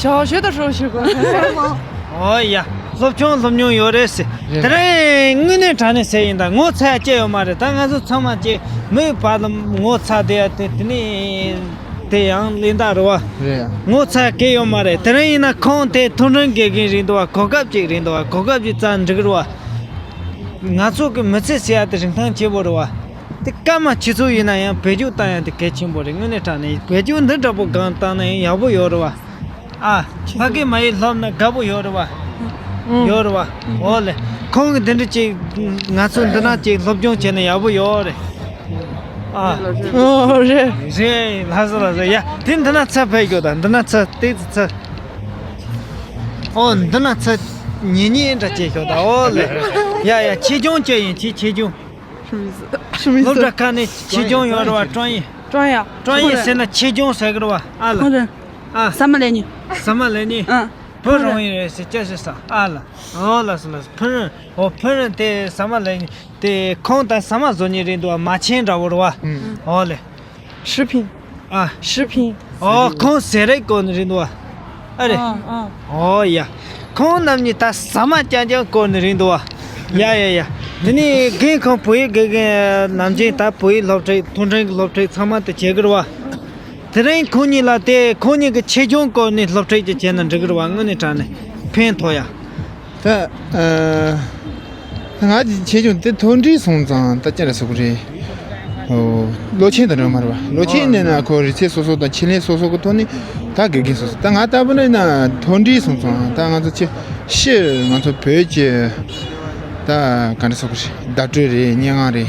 ཞོགས་ཞོགས་ད་ཧྲོ་ཞོགས་པ། ཨོ་ཡ། སློབ་ཆུང་སློབ་མྱོང་ཡོད་རེད་ཟེར། དེ་རིང་དངོས་གནས་དྲང་གནས་ཟེར་ཡིན་ད། ངོ་ཚ་ཡ་སྐྱེ་ཡོད་མ་རེད། ད་ང་ཚོ་ཚང་མ་སྐྱེ་མི་བར་ལ་ངོ་ཚ་དེ་ཡ་དེ་དེ་ནས། དེ་ཡང་ལེན་ད་རེད་བ། རེད། ངོ་ཚ་གི་ཡོད་མ་རེད། དེ་རིང་ཡིན་ན་ཁོང་དེ་ཐུགས་འཕྲིན་དགེ་རྒན་རེད་འདུག་བ། གོ་སྐབས་ཅིག་རེད་འདུག་བ། གོ་སྐབས་ཅིག་བཙལ་འགྲིག་རེད་བ། ང་ཚོ་གི་མི་ཚེ་ཟེར་ཡ་དེ་རིན་ཐང་ཆེ་པོ་རེད་བ། དེ་སྐར་མ་ཆུ་ཚོད་ཡིན་ན་ཡང་བེད་སྤྱོད་བཏང་ཡ་དེ་གལ་ཆེན་པོ་རེད། དངོས་གནས་དྲང་གནས་བེད་སྤྱོད་འདི་འདྲ་པོ་སྒང་བཏང་ན་ཡང་ཡག་པོ་ཡོད་རེད་བ། ཨ། ཕ་གི་མ་ཡིག་སློབ་ན་དགའ་པོ་ཡོད་རེད་བ། ཨང་། ཡོད་རེད་བ། ཨང་། འོ་ལེ། ཁོང་གི་འདི་འདྲ་ཅིག་ང་ཚོ་འདི་ན་ཅིག་སློབ་སྦྱོང་བྱས་ན་ཡག་པོ་ཡོད་རེད། ཨ། ཨོ་རེད། རེད། ལགས་སོ་ལགས་སོ། ཡ། དེ་འདི་ན་ཚ་ཕེབས་དགོས་དང་། འདི་ན་ཚ་ཏོག་ཙམ་ཚ། ཨོ། འདི་ན་ཚ་ཉེ་ཉེ་འདྲ་བྱས་ཤོག་དང་། ཨོ་ལེ། ཡ་ཡ། ཆེད་སྦྱོང་བྱས་ཡིན། ཆེད་ཆེད་སྦྱོང་། 什么意思？什么意思？ སློབ་གྲྭ་ཁག་ནས་ཆེད་སྦྱོང་ཡོད་རེད་བ། 专业། 专业。 专业ཟེར་ན་ཆེད་སྦྱོང་ཟེར་གི་རེད་བ། ཨ་ལ། ཨ། ཟ་མ་ལེན་མཁན། ཟ་མ་ལེན་མཁན། ཨ། བུ་རོང་ཡིན་རེད་ཟེར་སྐྱ་ཞིག་ས། ཨ་ལ། ཨོ་ལགས་སོ་ལགས་སོ། ཕུ་རོང་། ཨོ། ཕུ་རོང་དེ་ཟ་མ་ལེན་མཁན་དེ། ཁོང་ད་ཟ་མ་བཟོ་མཁན་རེད་འདུག་བ། མ་བྱན་འདྲ་བོ་རེད་བ། ཨོ་ལེ། 食品། ཨ། 食品། ཨོ། ཁོང་ཟས་རིགས་སྐོར་ནས་རེད་འདུག་བ། ཨ་རེད། ཨ་ཨ། ཨོ་ཡ། ཁོང་རྣམ་གཉིས་ད་ཟ་མ་རྐྱང་རྐྱང་སྐོར་ནས་རེད་འདུག་བ། ཡ་ཡ་ཡ། དེ་ནས་རྒན་ཁོང་བོད་ཡིག་དགེ་རྒན་ནམ་རྒྱུན་ད་བོད་ཡིག་སློབ་ཁྲིད། མཐོ་འབྲིང་གི་སློབ་ཁྲིད་ཚང་མ་དེ་བྱེད་གི་རེད་བ། དེ་རིང་ཁོང་གཉིས་ལ་དེ་ཁོང་གཉིས་ཀྱི་ཆེད་སྦྱོང་སྐོར་ནས་སློབ་ཁྲིད་ཅིག་བྱས་ན་འགྲིག་གི་རེད་བ། དངོས་གནས་དྲང་གནས་ཕན་ཐོགས་ཡ། ད་ཨ་ང་གི་ཆེད་སྦྱོང་དེ་མཐོ་འབྲིང་སོང་ཙང་ད་ཅི་འདྲ་ཟེར་དགོས་རེད། ཨོ། སློབ་ཆེན་དང་འདྲ་མ་རེད་བ། སློབ་ཆེན་ནས་ན་ཁོ་རིག་ཚད་སོ་སོ་དང་ཆེད་ལས་སོ་སོ་གི་ཐོག་ནས་ད་དགེ་རྒན་སོ་སོ། ད་ང་ལྟ་བུ་ནི་ན་མཐོ་འབྲིང་སོང་ཙང་ད་ང་ཚོ་ཕྱི་ཕྱི་ང་ཚོ་བོད་ཀྱི་ད་ག་འདྲ་ཟེར་དགོས་རེད། བརྡ་སྤྲོད་རེད། སྙན་ངག་རེད།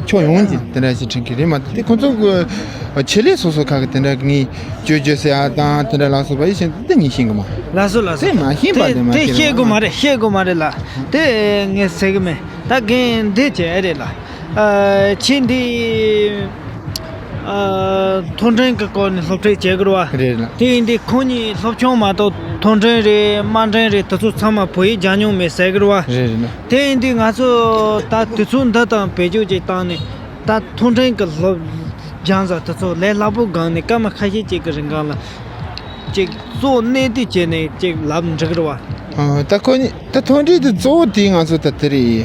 ཕྱོགས་ཡོངས་ཀྱི་དེ་འདྲ་ཞིག་དྲན་གྱི་རེད། མ་གཏོགས་དེ་ཁོང་ཚོ་གི་ཆེད་ལས་སོ་སོ་ཁག་གི་དེ་འདྲ་ངས་བཅོས་བཅོས་ཟེར་ཡ་དང་དེ་འདྲ་ལ་སོགས་པ་ཡིན་ཕྱིན་དེ་ངས་ཤེས་གི་མ། ལགས་སོ་ལགས་སོ། དེ་མ་ཤེས་པ་དེ་དེ་མ་དེ་ཤེས་ཤེས་གི་མ་རེད། ཤེས་གི་མ་རེད་ལགས། དེ་ངས་ཟེར་གི་མེད། ད་རྒན་འདི་བྱས་རེད་ལགས། ཨ། ཁྱེད་འདི་ཨ། མཐོ་འབྲིང་གི་སྐོར་ནས་སློབ་ཁྲིད་བྱེད་གི་རེད་བ། རེད་ལགས། དེ་ཡིན་དུས་ཁོང་གཉིས་སློབ་ཆུང་མ་གཏོགས་མཐོ་འབྲིང་རེད། དམའ་འབྲིང་རེད། དེ་ཚོ་ཚང་མ་བོད་ཡིག་སྦྱང་མྱོང་མེད་ཟེར་གི་རེད་བ། རེད་རེད་ལགས། དེ་ཡིན་དུས་ང་ཚོ་ད་དུས་ཚོད་འདི་དང་བེད་སྤྱོད་ཅིག་བཏང་ནས་ད་མཐོ་འབྲིང་གི་སློབ་སྦྱང་ས་དེ་ཚོ་ལས་སླ་པོ་སྒང་ནས་སྐར་མ་ཁ་ཤས་ཅིག་གི་རིང་སྒང་ལ་ཅིག་གཙོ་གནད་དུ་བྱས་ནས་ཅིག་ལབ་འགྲིག་རེད་བ། ཨ། ད་ཁོ་གཉིས་ད་མཐོ་འབྲིང་དེ་གཙོ་བོ་དེ་ང་ཚོ་ད་དེ་རེད།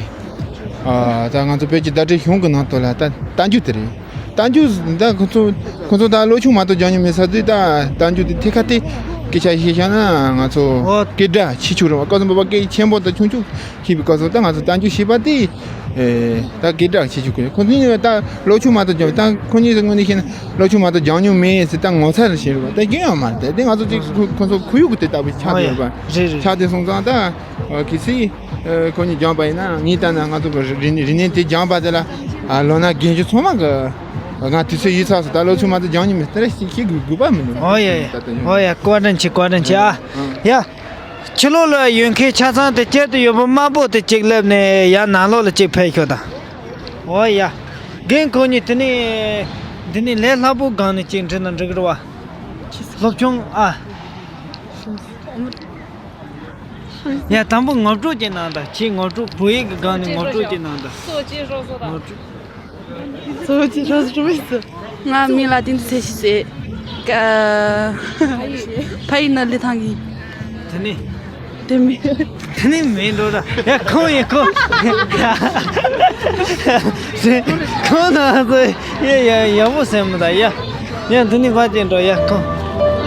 ཨ། ད་ང་ཚོ་བོད་ཀྱི་བརྡ་སྤྲོད་གཞུང་གི་ནང་དུ་ལ་ད་རྟ་རྒྱུག་དེ་རེད། རྟ་རྒྱུག་ད་ཁོ་ཚོ་ཁོ་ཚོ་ད་གློག་ཆུང་མ་གཏོགས་སྦྱང་མྱོང་མེད་ས་དུས། ད་རྟ་རྒྱུག་དེ་ཐད་ཀར་དེ་སྐད་ཆ་བཤད་བཞག་ན། ང་ཚོ་ཨོ། སྐད་གྲགས་ཆེ་ཆུང་རེད་བ། སྐལ་བཟང་བཟོད་པ་སྐད་ཆེན་པོ་དང་ཆུང་ཆུང་ཤེས་པའི་སྐབས་སུ། ད་ང་ཚོ་རྟ་རྒྱུག་ཤེས་པ་དེ། ཨེ། ད་སྐད་གྲགས་ཆེ་ཆུང་གི་ཁོ་ཚོ་ད་གློག་ཆུང་མ་གཏོགས་སྦྱང་། ད་ཁོ་གཉིས་ཀྱི་ངོས་ནས་བཤད་ན། གློག་ཆུང་མ་གཏོགས་སྦྱང་མྱོང་མེད་ཟེར། ད་ངོ་ཚ་རེ་བྱེད་རེད་བ། ད་རྒྱུན་ཡང་མ་རེད། དེ་ང་ཚོ་ཅིག་ཁོ་ཁོ་ཚོ་ཁོར་ཡུག་གི་དེ་ལྟ་བུ་ཆགས་ཨོ་ཡ། བསྡད་ཡོད་པ། རེད་རེད། ཆགས་བསྡད་སོང་ཙང་ད། ཨ། གལ་སྲིད། ཨ། ཁོ་གཉིས་སྦྱངས་པ་ཡིན་ན། ངས་ལྟ་ན་ང་ཚོ་གི་རིག་རིག་གནས་དེ་སྦྱངས་པ་དེ་ལ། ཨ། ལོ་ན་རྒན་གཞོན་ཚང་མ་གི་ང་དུས་ཚོད་ཡོད་ཚར་སོང་། ད་གློག་ཆུང་མ་གཏོགས་སྦྱང་མྱོང་མེད། དེ་འདྲ་ཞིག་ཤེས་དགོས་དགོས་པ་མི་འདུག་ཨོ་ཡ་ཡ། ད་ལྟ་ཡང་། ཨོ་ཡ། བཀའ་དྲིན་ཆེ། བཀའ་དྲིན་ཆེ། ཨ། ཡ། ཕྱི་ལོགས་ལ་ཡོད་མཁན་ཆ་ཚང་དེ། དཀྱིལ་དུ་ཡོད་པ་དམར་པོ་དེ་གཅིག་སླེབས་ནས་ཡར་ནང་ལོགས་ལ་གཅིག་ཕེབས་ཤོག་དང་། ཨོ་ཡ། རྒན་ཁོ་གཉིས་དེ་ནས་འདི་ནས་ལས་སླ་པོ་སྒང་ནས་གཅིག་འབྲི་ན་འགྲིག་གི་རེད་བ། སློབ་ཆུང་ཨ། ཡ། དང་པོ་ངོ་སྤྲོད་ཅིག་གནང་དང་། ཁྱེད་ངོ་སྤྲོད། བོད་ཡིག་གི་སྒང་ནས་ངོ་སྤྲོད་ཅིག་གནང་དང་། ངོ་སྤྲོད། གཙོ་བོ་ཅི་རོ་རོ་མི་ཚོ། ང་མིང་ལ་བསྟན་འཛིན་ཚེ་ཞིག་ཟེར། ཀ། ཕ་ཡུལ་ནི་ལི་ཐང་གི། དེ་ནི། དེ་མིན། དེ་ནི་མིན་འགྲོ་ར། ཡ། ཁོང་ཡིན་ཁོང་། ཁོང་ན་ཚོ་ཡ་ཡ་ཡག་པོ་སེམས་མི་ད། ཡ། ཡ། དེ་ནི་ཕ་ཅན་འགྲོ། ཡ། ཁོང་།